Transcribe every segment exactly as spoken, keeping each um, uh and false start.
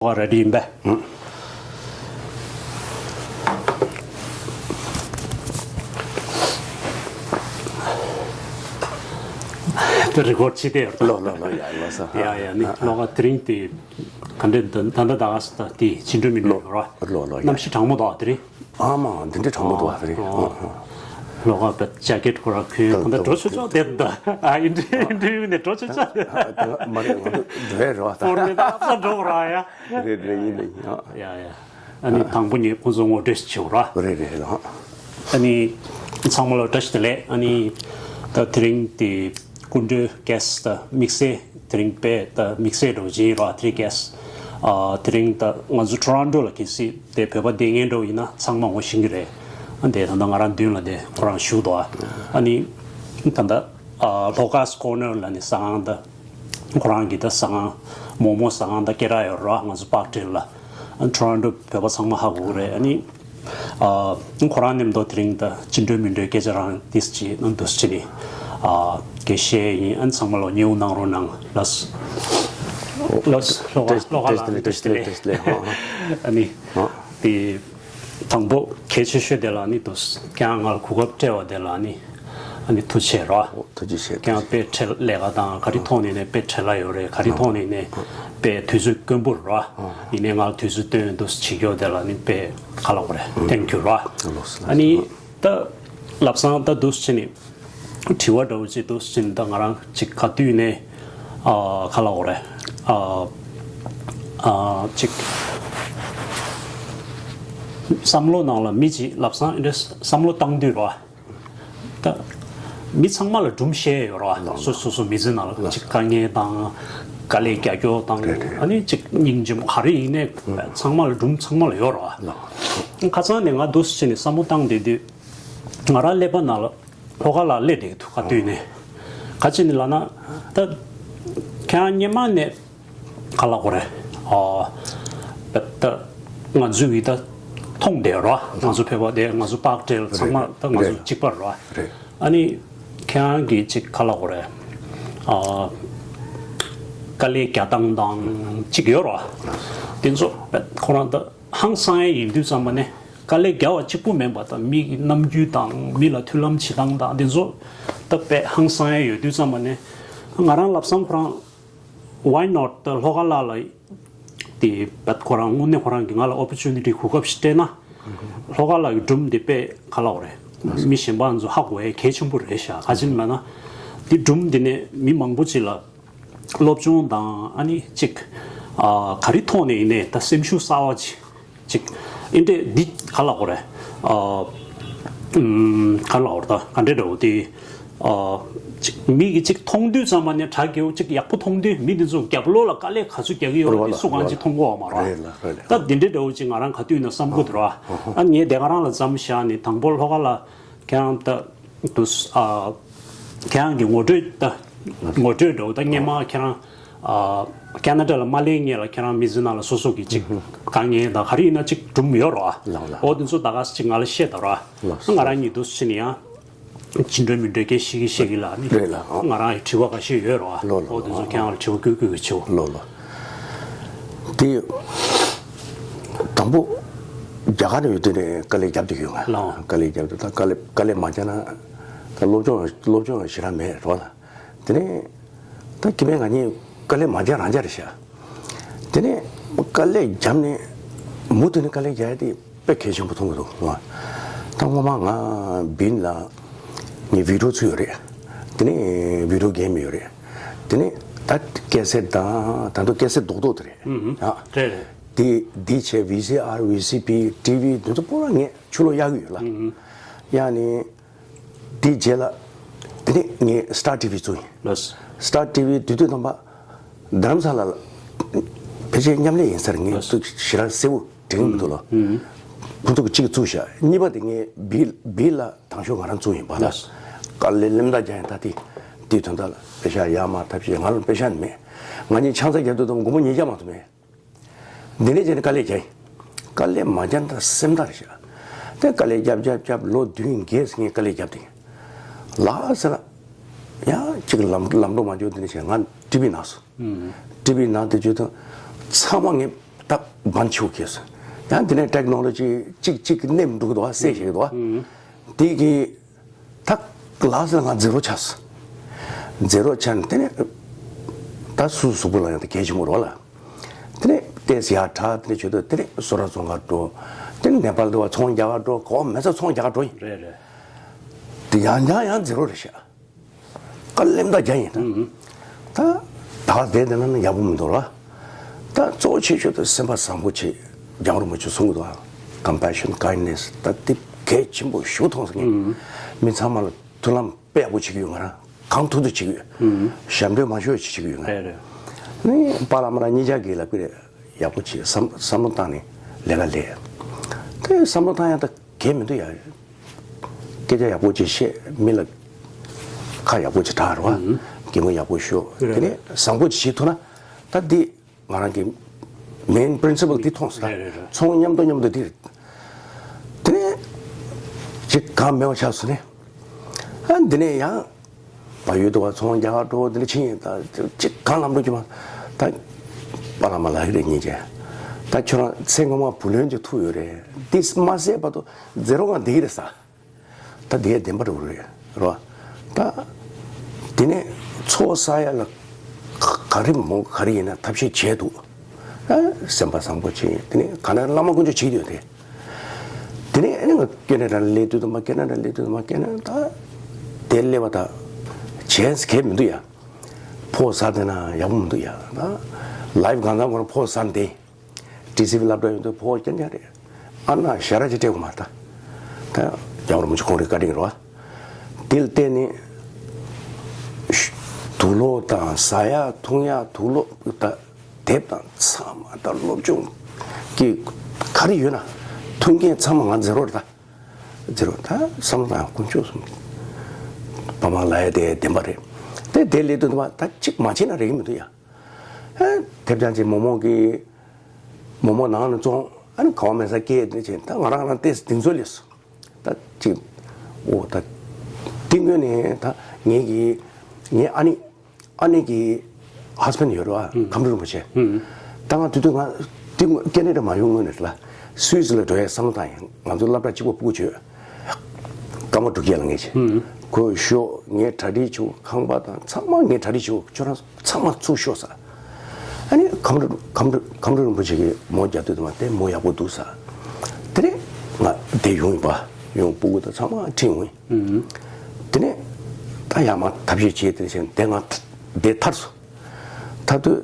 ལོགས་ཀ་རེ་ཌི་ཡིན་པས། དེ་རི་ཀོཌ་བྱས་ཏེ་ཡོད། ལོ་ལོ་ལོ། ཡ་ལོ་ས། ཡ་ཡ། ནི་ལོགས་ཀ་དེ་རིང་དེ་ག་འདྲ་འདུག་ད་ལྟ་ད་ག་ས་ད་དེ་ཅི་འདྲ་མི་འདྲ་ཡོད་ར། ལོ་ལོ། ཡ། གནམ་གཤིས་གྲང་མོ་འདུག་དེ་རིང་། ཨ་མ་འདི་འདྲའི་གྲང་མོ་འདུག་ཨ། དེ་རིང་། ཨ། ལོགས་ཀ་བེད་ཇེ་ཀེཊ་ཁོ་ར་གོན། ད་ད་འགྲོ་ཆོག་ཆོག་དེ་འདུག་ཨ། ཨིན་ཌི་ཨིན་ཌི་ཡུ་ནས་འགྲོ་ཆོག་ཆོག་དེ། ད་མ་རེད། ང་ཚོ་འགྲོ་ཡ་རེད་བ། ད་སྤོར་ནས་ད་ས་འགྲོ་ར་ཡ། རེད་རེད། ཡིན་ད་ཡིན། ཨ། ཡ་ཡ། ཨ་ནི་དང་པོ་ངས་ཁོང་ཚོ་ངོ་སྤྲོད་བྱེད་ར། རེད་རེད། ཨ། ཨ་ནི་ཚང་མ་ལ་བཀྲ་ཤིས་བདེ་ལེགས། ཨ་ནི་ད་དེ་རིང་དེ་སྐུ་མགྲོན་གྷེ་སི་ཊི་ད་དམིགས་བསལ་དེ་རིང་དཔེ་ད་དམིགས་བསལ་འདྲ་བོ་ཅིག་ཡིན་ར། དེ་རིང་གྷེ་སི་ཊི། ཨ། དེ་རིང་ད་ང་ཚོ་ཊོ་རོན་ཊོ་ལ་གལ་སྲིད་དེ་བོད་པ་བསྡད་མཁན་འདྲ་བོ་ཡིན་ན་ཚང་མ་ངོ་ཤེས་ཀྱི་རེད། ཨ། དེ་ད་ལྟ་ང་རང་མདུན་ལ་དེ་ཁོ་རང་བཞུགས་འདུག་ཨ། ཨ་ནི་ད་ལྟ་ཨ། ལྷོ་ཁ་སི་ཀོར་ནར་ལ་ནི་ཟ་ཁང་ད། ཁོ་རང་གི་ད་ཟ་ཁང་མོག་མོག་ཟ་ཁང་ད་སྐད་གྲགས་ཡོད་ར། ང་ཚོ་པཱག་ཊེལ་ལ། ཨ། ཊོ་རོན་ཊོ་བོད་པ་ཚང་མ་ཧ་གོ་གི་རེད། ཨ་ནི་ཨ། ཁོ་རང་མཉམ་དུ་དེ་རིང་ད་ཅི་འདྲ་མི་འདྲའི་སྐད་ཆ་རང་ཏིས་ཅིག་ནང་དུ་ཅི་ནི། ཨ། སྐད་བཤད་ཡིན། ཨ་ནི་ཚང་མ་ལོ་ཉེ་བོ་གནང་རོགས་གནང་། ལགས་སོ། ལགས་སོ། ལྷོ་ཁ་ལྷོ་ཁ་ལ་བཀྲ་ཤིས་བདེ་ལེགས། བཀྲ་ཤིས་བདེ་ལེགས། ཨ་ནི་དེ་དང་པོ་གལ་ཆེ་ཤོས་དེ་ལ་ནི་དུ་ཁྱེད་རང་ང་ལ་གོ་སྐབས་སྤྲད་པ་དེ་ལ་ནི་ཨ་ནི་ཐུགས་རྗེ་ཆེ་ར། ཐུགས་རྗེ་ཆེ། ཁྱེད་རང་དཔེ་བྲེལ། ལས་ཀ་དང་ག་རེ་ཐོག་ནས་ནས་དཔེ་བྲེལ་བ་ཡོད་རེད། ག་རེ་ཐོག་ནས་ནས་དཔེ་དུས་ཚོད་དཀོན་པོ་ར། ཡིན་ནའི་ང་ལ་དུས་ཚོད་བཏོན་འདུག་བྱེད་རྒྱུ་དེ་ལ་ནི་དཔེ་ག་ལབ་དགོས་རེད། ཐེང་ཀིའུ་ར། ཨ་ནི་ད་ལབ་སང་ད་འདུག་བྱས་ནི་དྲི་བ་འདྲ་བོ་ཅིག་འདུག་བྱས་ནི་ད་ང་རང་ཅིག་ག་དུས་ནས་ཨ། ག་ལབ་དགོས་རེད། ཨ། ཨ། ཅིག་བསམ་བློ་ནང་ལ་མི་ཅིག་ལབ་སང་འདྲ་བསམ་བློ་བཏང་དུས་ར། ད་མི་ཚང་མ་ལ་སྒྲུང་བཤད་ཡོད་ར། ལགས། སོ་སོ་སོ་མི་ཚེ་ནང་ལ་ཅིག་དཀའ་ངལ་དང་དཀའ་ལས་རྒྱག་རྒྱུ་དང་། རེད་རེད། ཨ་ནི་ཅིག་སྙིང་རྗེ་མོ་ག་རེ་ཡིན་ནའི་ཚང་མ་ལ་སྒྲུང་ཚང་མ་ལ་ཡོད་ར། ལགས། ཁ་སང་ནས་ང་འདུག་སེ་བྱས་ནས་བསམ་བློ་བཏང་བསྡད་དུས་ང་རང་ཀླད་པ་ནང་ལ་ལྷོ་ཁ་ལ་སླེབས་བསྡད་འདུག་ག་དུས་ནས། ག་ཅི་ནས་ལབ་ན་ད་ཁྱེད་རང་སྔོན་མ་ནས་ག་ལབ་དགོས་རེད། ཨ། ད་ང་ཚོའི་ད་མཐོང་བསྡད་ར། ང་ཚོ་བོད་པ་དེ་ང་ཚོ་པཱག་ཊེལ་ཚང་མ་རེད། ད་ང་ཚོ་རེད། གཅིག་པ་ར། རེད། ཨ་ནི་ཁྱེད་རང་གིས་ཅིག་ག་ལབ་དགོས་རེད། ཨ། དཀའ་ལས་རྒྱག་སྟངས་དང་ཅིག་ཡོད་ར། དེ་ཚོ་ཁོ་རང་ད་ཧང་སང་ཡས་ཡིན་དུས་ཙམ་པ་ནས་དཀའ་ལས་རྒྱག་པ་གཅིག་པུ་མིན་པ་ད་མི་གི་རྣམ་འགྱུར་དང་མི་ལ་མཐུན་ལམ་བྱེད་སྟངས་དང་དེ་ཚོ་ད་དཔེ་ཧང་སང་ཡས་ཡོད་དུས་ཙམ་པ་ནས་ང་རང་ལབ་སང་ཁོ་རང་། Why not? ད་ལྷོ་ཁ་ལགས་ལ་དེ་བད་ཁོ་རང་དངོས་གནས་ཁོ་རང་གིས་ང་ལ་ཨོ་པོར་ཅུ་ནི་ཊི་གོ་སྐབས་ཤིག་སྤྲད་ན། ལྷོ་ཁ་ལགས་ཀྱི་སྒྲུང་དེ་དཔེ་ག་ལབ་དགོས་རེད། མི་གཞན་པ་ཚོ་ཧ་གོ་ཡས་གལ་ཆེན་པོ་རེད་ཤག་ག་ཅི་ལབ་ན། དེ་སྒྲུང་དེ་ནས་མི་མང་པོ་ཅིག་ལ་སློབ་སྦྱོང་དང་ཨ་ནི་ཅིག་ཨ། ག་རེ་ཐོག་ནས་ཡིན་ནའི་ད་སེམས་ཤུགས་གསར་པ་ཅིག་ཅིག་ཨིན་དེ་འདི་ག་ལབ་དགོས་རེད། ཨ། ཨུམ། ག་ལབ་དགོས་རེད། ད་ག་འདྲས་འདྲ་བོ་དེ། ཨ། ཅིག་མི་གིས་ཅིག་མཐོང་དུས་ཙམ་པ་ནས་དྲ་རྒྱའུ་ཅིག་ཡག་པོ་མཐོང་དུས་མི་འདི་ཚོ་རྒྱབ་ལོགས་ལ་དཀའ་ལས་ག་ཚོད་རྒྱག་གི་ཡོད་རེད་དེ་སུ་གང་ཅིག་མཐོང་གི་ཡོད་མ་རེད། རེད་ལ་རེད་ལ། ད་འདི་འདྲས་འདྲ་བོ་ཅིག་ང་རང་ག་དུས་ཡིན་ན་བསམ་གི་འདུག་ར། ཨ་ངས་དེ་ག་རང་ལ་མཚམས་བཞག་ནས་དང་པོ་ལྷོ་ཁ་ལ་ཁྱེད་རང་ད། དུ། ཨ། ཁྱེད་རང་གི་ངོ་སྤྲོད་ད། ངོ་སྤྲོད་འདྲ་བོ་ད་སྔོན་མ་ཁྱེད་རང་། ཨ། ཁ་ན་ཌ་ལ་མ་སླེབས་སྔོན་ལ་ཁྱེད་རང་མི་ཚེ་ནང་ལ་སོ་སོ་གི་ཅིག་དཀའ་ངལ་དང་ག་རེ་ཡིན་ན་ཅིག་སྒྲུང་ཡོད་རེད་བ། ལགས་ལགས། འོ་དེ་ཚོ་ད་ག་ཅིག་ང་ལ་བཤད་དང་ར། ལགས་སོ། ང་རང་གཉིས་འདུག་སེ་བྱས་ནས་ཡང་ཅི་འདྲ་མི་འདྲ་སྐད་བཤད་ཀྱི་བཤད་ཀྱི་ལ་ནི། རེད་ལ། ཨ། ང་རང་གི་དྲི་བ་འགའ་ཤས་ཡོད་རེད་བ། ལགས་ལགས། འོ་དེ་ཚོ་ལགས། ཁྱེད་རང་ལ་དྲི་བ་བཀོད་བཀོད་ཀྱི་བྱེད། ལགས་ལགས། དེ། དང་པོ། རྒྱ་གར་ནས་ཡོད་དུས་ནས་དཀའ་ལས་བརྒྱབ་བསྡད་ཡོད་ང་། ལགས། དཀའ་ལས་བརྒྱབ་དུས་ད་དཀའ་ལས་དཀའ་ལས་མ་བརྒྱབ་ན། ད་སློབ་སྦྱོང་སློབ་སྦྱོང་ཞེ་དྲག་མེད་རོགས་ལ། དེ་ནས་ད་སྐྱེ་དམན་ང་གཉིས་དཀའ་ལས་མ་བརྒྱབ་རང་བརྒྱབ་རེད་ཤག་དེ་ནས་དཀའ་ལས་བརྒྱབ་ནས་མུ་མཐུད་ནས་དཀའ་ལས་རྒྱག་ཡ་དེ་དཔེ་གལ་ཆེན་པོ་མཐོང་གི་འདུག་ང་། ད་སྔོན་མ་ང་བིན་ལ་ངའི་བི་ཌི་ཡོ་ཚུད་ཡོད་རེད། དེ་ནས་བི་ཌི་ཡོ་གེམ་ཡོད་རེད། དེ་ནས་ད་ཀེ་སེ་ཊི་དང་ད་དུང་ཀེ་སེ་ཊི་རྡོག་རྡོག་དེ་རེད། ཨ། རེད་རེད། དེ་དེ་བྱས་ཝི་སི་ཨར་ཝི་སི་པི་ཊི་ཝི་དེ་ཚོ་པོ་ར་ངས་ཕྱི་ལོགས་གཡར་གི་ཡོད་ལ། ཨུ་ཧུ། ཡང་ནི་དེ་རྗེས་ལ་དེ་ནས་ངས་སི་ཊར་ཊི་ཝི་བཙུགས་ཡིན། ལགས། སི་ཊར་ཊི་ཝི་དེ་དུས་ཐོག་མ་རྡ་རམ་ས་ལ་ལ་ཕལ་ཆེར་མཉམ་ལས་ཡིན་ས་རེད། ངས་ལགས། ཚུགས་ཞེ་དྲག་གསལ་པོ་དྲན་གི་མི་འདུག་ལ། ཨུ་ཧུ། ཁོང་ཚོ་གཅིག་བཙུགས་བཞག་གཉིས་པ་དེ་ངས་བིལ་བིལ་ལ་དང་ཤོག་ང་རང་བཙུགས་ཡིན་པ་ལ། ལགས། དཀའ་ལས་ལེམ་ད་རྒྱག་ཡིན། ད་དེ་དེའི་དོན་དག་ལ་པེ་ཤ་ཡར་མར་ཐབས་ཤེས་ང་ལ་པེ་ཤ་ནི་མེད། ང་གཉིས་ཆང་ས་རྒྱབ་དུས་དང་སྒོར་མོ་ཉིས་བརྒྱ་མ་གཏོགས་མེད། འདི་ནས་བྱས་ནས་དཀའ་ལས་རྒྱག་ཡིན། དཀའ་ལས་མ་རྒྱག་ན་ད་སེམས་ཐག་རེད་ཤག་དེ་དཀའ་ལས་རྒྱབ་རྒྱབ་རྒྱབ་ལོ་བདུན་བརྒྱད་ངས་དཀའ་ལས་རྒྱབ་དེ། ལགས་ཟེར་ན། ཡང་གཅིག་ལམ་ལམ་འགྲོ་མ་འཇུག་དེ་ནས་བྱས་ང་ཊི་ཝི་ནང་སོང་། ཨུ་ཧུ། ཊི་ཝི་ནང་དེ་བརྗོད་དུས་ཚང་མ་ངས་ ད་བན་ཆུ་ཁེལ་སོང་། ཡང་དེ་ནས་ཊེག་ནོ་ལོ་ཇི་གཅིག་གཅིག་གནས་མི་འགྲོ་གི་འདུག་བ། སེ་ཞིག་འདུག་བ། དེ་གི་ད་ལ་སི་ལ་ང་ཛི་རོ་ཆགས་སོང་། ཛི་རོ་ཆགས་ནས་དེ་ནས་ད་སུ་གཟུགས་པོ་ལ་ཡང་ད་གལ་ཆེན་པོ་རོ་ལ། དེ་ནས་ཏེས་ཡར་དྲག་དེ་ནས་བྱོས་དུས་དེ་ནས་སོ་ར་རྫོང་ཁ་འགྲོ། དེ་ནས་ནེ་པཱལ་དུ་བ་ཚོང་རྒྱག་ག་འགྲོ། གོ་མེ་ས་ཚོང་རྒྱག་ག་འགྲོ་ཡིན། རེད་རེད། དེ་ཡང་ཡང་ཡང་ཛི་རོ་རེད་ཤག་ཀ་ལེམ་ད་རྒྱ་ཡིན་ད། ད་ད་བསྡད་དེ་ན་ཡག་པོ་མི་འདུག་ར། ད་གཙོ་བོ་ཆེ་ཤོས་དེ་སེམས་པ་བཟང་པོ་བྱེད། རྒྱལ་བ་རིན་པོ་ཆེ་གསུང་གི་འདུག་ཨ། Compassion, kindness. ད་དེ་གལ་ཆེན་པོ་ཞེ་པོ་མཐོང་སོང་ངས། མི་ཚང་མ་ལ་མཐུན་ལམ་དཔེ་ཡག་པོ་བྱེད་ཀྱི་ཡོད། ང་རང་གང་ཐུབ་ཐུབ་བྱེད་ཀྱི་ཡོད། ཞབས་འདྲེན་མ་ཞུ་བ་བྱེད་ཀྱི་ཡོད་ང་། རེད་རེད། ནི་པཱ་ལགས་མ་ལགས་གཉིས་ཆ་གིས་ལབ་ཀྱི་རེད། ཡག་པོ་བྱེད། བསམ་བསམ་བློ་བཏང་ནས་ལས་ཀ་ལས། དེ་བསམ་བློ་བཏང་ཡང་ད་གལ་མི་འདུག་ཡ། སྐད་ཆ་ཡག་པོ་ཅིག་བཤད། མི་ལ་ཁ་ཡག་པོ་ཅིག་གྲགས་རེད་བ། གད་མོ་ཡག་པོ་ཤོར། རེད། དེ་ནས་བཟང་པོ་ཅིག་བྱེད་ཐུབ་ན་ད་འདི་ང་རང་གི་མེན་པི་རིན་སི་པལ་འདི་མཐོང་སོང་། རེད་རེད་རེད། ཚོང་མཉམ་དུ་མཉམ་དུ་འདི་རེད། དེ་ནས་ཅིག་གང་མེད་པ་ཆགས་སོང་ནས། ཨ་འདི་ནས་ཡང་བལ་ཡུལ་དུ་བ་ཚོང་རྒྱག་ག་འགྲོ། འདི་ནས་ཕྱིན་ཡིན། ད་ཅིག་གང་ལམ་འགྲོ་རྒྱུ་མ། ད་པཱ་ལགས་མ་ལགས་ཡིན་རེད་སྙིང་རྗེ། ད་ཁྱོད་རང་ཚེ་སྔོན་མ་བུ་ལོན་ཅིག་ཐུག་ཡོད་རེད། འདི་མ་ཟད་བར་དུ་ཛི་རོ་ང་འདི་ཡིན་རེད་ས། ད་དེ་བདེན་པ་རེད་རེད་རོ། ད་དེ་ནས་ཚོགས་བསགས་ཡ་ལ་ག་རེ་མོ་ག་རེ་ཡིན་ན་ཐབས་ཤེས་བྱས་འདུག་ཨ་སེམས་པ་བཟང་པོ་བྱས། དེ་ནས་ག་ན་བླ་མ་དཀོན་མཆོག་བྱེད་ཀྱི་ཡོད་དེ། དེ་ནས་ཨ་ནི་ང་ཀེ་ན་ཌ་ལ་སླེབས་དུས་དུ་མ། ཀེ་ན་ཌ་ལ་སླེབས་དུས་དུ་མ། ཀེ་ན་ཌ་དེ་སླེབས་པ་ད་བྱས་གལ་མི་འདུག་ཡ། ཕོགས་ཟ་བསྡད་ན་ཡག་པོ་མི་འདུག་ཡ། ད་ལའིབ་གང་ཚང་ཁོ་རང་ཕོགས་ཟ་བསྡད། ཊི་སི་ཝི་སློབ་གྲྭ་ཡོད་དུས་ཕོ་རྐྱང་རྐྱང་རེད། ཨ་ན་ཞ་ར་ཅིག་སྤྲད་དགོས་མ་རེད་ད། ད་རྒྱལ་བ་རིན་པོ་ཆེ་ཁོང་རའི་བཀའ་དྲིན་རེད་བ། དེ་ལ་བརྟེན་ནས་དུག་སློག་དང་ཟ་ཡག་འཐུང་ཡག་དུག་སློག་ད་དེབ་དང་ཚང་མ་ད་སློབ་སྦྱོང་གི་ག་རེ་ཡོད་ན་མཐུན་རྐྱེན་ཚང་མ་ང་ཛི་རོ་རེད་ད། ཛི་རོ་ད་བསམ་བློ་བཏང་དཀོན་མཆོག་གསུམ། བ་མ་ལ་ཡ་དེ་བདེན་པ་རེད། དེ་དེ་ལས་དོན་དུ་བ་ད་གཅིག་མ་བྱས་ན་རེག་གི་མི་འདུག་ཡ། ཨ་དེབ་ཅང་ཅིག་མོག་མོག་གི་མོག་མོག་ནང་ནས་བཙོང་། ཨ་ནི་ག་བ་མེད་ས་སྐྱེལ་ནས་བྱས། ད་ང་རང་རང་ཏོག་ཙམ་གདེང་ཚོད་སླེབས་སོང་། ད་ཅིག་འོ་ད་དེ་སྔོན་ནས་ད་ངེད་ཀྱི་ངའི་ཨ་ནེ་ཨ་ནེ་གི་ཧ་སི་བྷེན་ཌི་ཡོད་རེད་བ། ཁམས་སྤྲུལ་རིན་པོ་ཆེ། ད་ང་དེ་དུས་ང་དེ་སྔོན་ཀེ་ན་ཌ་མ་ཡོང་སྔོན་ནས་ལ་སུད་སི་ལ་འགྲོ་ཡའི་བསམ་བློ་བཏང་ཡིན། ང་ཚོ་སློབ་གྲྭ་གཅིག་པ་སྤུ་གུ་བྱོས། སྐར་མ་དྲུག་བརྒྱད་ལ་ངེད་ཀྱི་ཁོ་ཤོག་ངའི་གྲ་སྒྲིག་བྱུང་། ཁང་པ་དང་ཚང་མ་ངའི་གྲ་སྒྲིག་བྱུང་། ཁྱོད་རང་ཚང་མ་ཚུར་ཤོག་ཟེར། ཨ་ནི་ཁམས་སྤྲུལ་ཁམས་སྤྲུལ་ཁམས་སྤྲུལ་རིན་པོ་ཆེ་གིས་མོ་རྒྱག་དུས་དུ་མ་དེ་མོ་ཡག་པོ་འདུག་ཟེར། དེ་ནས་ང་དེ་ཡོང་ཡིན་པ། ཡོང་སྤུ་གུ་དང་ཚང་མ་ཁྲིད་ཡོང་ཡིན། དེ་ནས་ད་ཡར་མར་ཐབས་ཤེས་བྱས། དེ་བཞིན་དེ་ང་དེ་ཐར་སོང་། ད་དུས་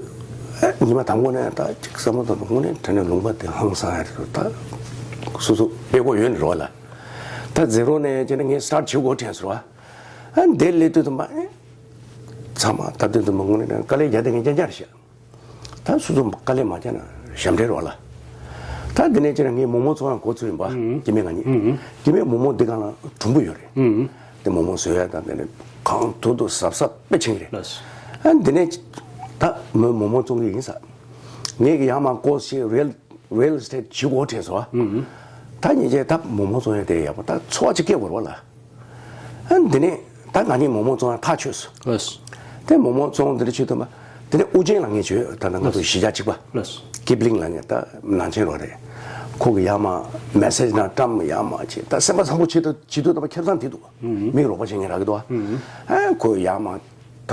ཨེ་ཉི་མ་དང་པོ་ནས་ད་ཅིག་བསམ་བློ་བཏང་དུས་དངོས་གནས་དྲང་གནས་ལུང་པ་དེ་ཧང་སང་ཡ་རེད། ད་སོ་སོ་དཔེ་ཁོ་ཡོད་ནི་རོ་ལ། ད་ཛི་རོ་ནས་བྱས་ན་ངས་སི་ཊར་ཊི་བྱེད་དགོས་དྲན་སོང་བ། ཨ་འདི་སླེབས་དུས་དུ་མ་ཨེ་ཚང་མ་ད་དུས་དུ་མ་དངོས་གནས་དཀའ་ལས་རྒྱག་དེ་ངས་རྐྱང་རྐྱང་རེད་ཤག་ད་སོ་སོ་དཀའ་ལས་མ་རྒྱག་ན་ཞབས་འདྲེན་རོགས་ལ། ད་འདི་ནས་ཅི་ན་ངས་མོག་མོག་བཙོང་ཡང་འགོ་ཚུགས་ཡིན་པ། ཨུ། སྐྱེ་དམན་ང་གཉིས། ཨུ། སྐྱེ་དམན་མོག་མོག་འདི་གང་ལ་གྲུང་པོ་ཡོད་རེད། ཨུ། དེ་མོག་མོག་བཟོ་ཡ་དང་དེ་ནས་གང་ཐུབ་ཐུབ་གཟབ་གཟབ་དཔེ་བྱེད་ཀྱི་རེད། ལགས་སོ། ཨ་འདི་ནས་ད་མོས་མོག་མོག་བཙོང་གི་ཡིན་ས། ངས་ཀྱི་ཡར་མར་ཀོ་སི་ཅིག་རི་ཡལ་རི་ཡལ་ཨེ་སི་ཊེཊ་བྱེད་དགོས་དྲན་སོང་བ། ཨུ། ད་ཉིན་བྱས་ད་མོག་མོག་བཙོང་ཡ་དེ་ཡག་པོ་ད་འཚོ་བ་ཅིག་སྐྱེལ་དགོས་རེད་བ་ལ། ཨ་འདི་ནས་ད་ང་གཉིས་མོག་མོག་བཙོང་ཡ་ཐག་ཆོད་སོང་། ལགས་སོ། དེ་མོག་མོག་བཙོང་འདི་འདྲ་བྱེད་དུས་མ། དེ་ནས་ཨུ་རྒྱན་ལགས་ངས་བྱོས། ད་ནང་ང་ཚོ་གཞིས་ཆགས་གཅིག་པ། ལགས་སོ། ཀིབ་ལིང་ལགས་ངས་ད་ནང་ཆེན་རོགས་རེད། ཁོ་གི་ཡར་མར་མེ་སེ་ཇི་ནང་བཀྲམ། ཡར་མར་བྱེད། ད་སེམས་པ་བཟང་པོ་བྱེད་དུ་བྱེད་དུས་ད་མ་ཁེ་བཟང་དེ་འདུག་ཨུ། མིག་རོགས་པ་བྱེད་མཁན་རག་གི་འདུག་ཨ་ཁོ་ཡར་མར་ད་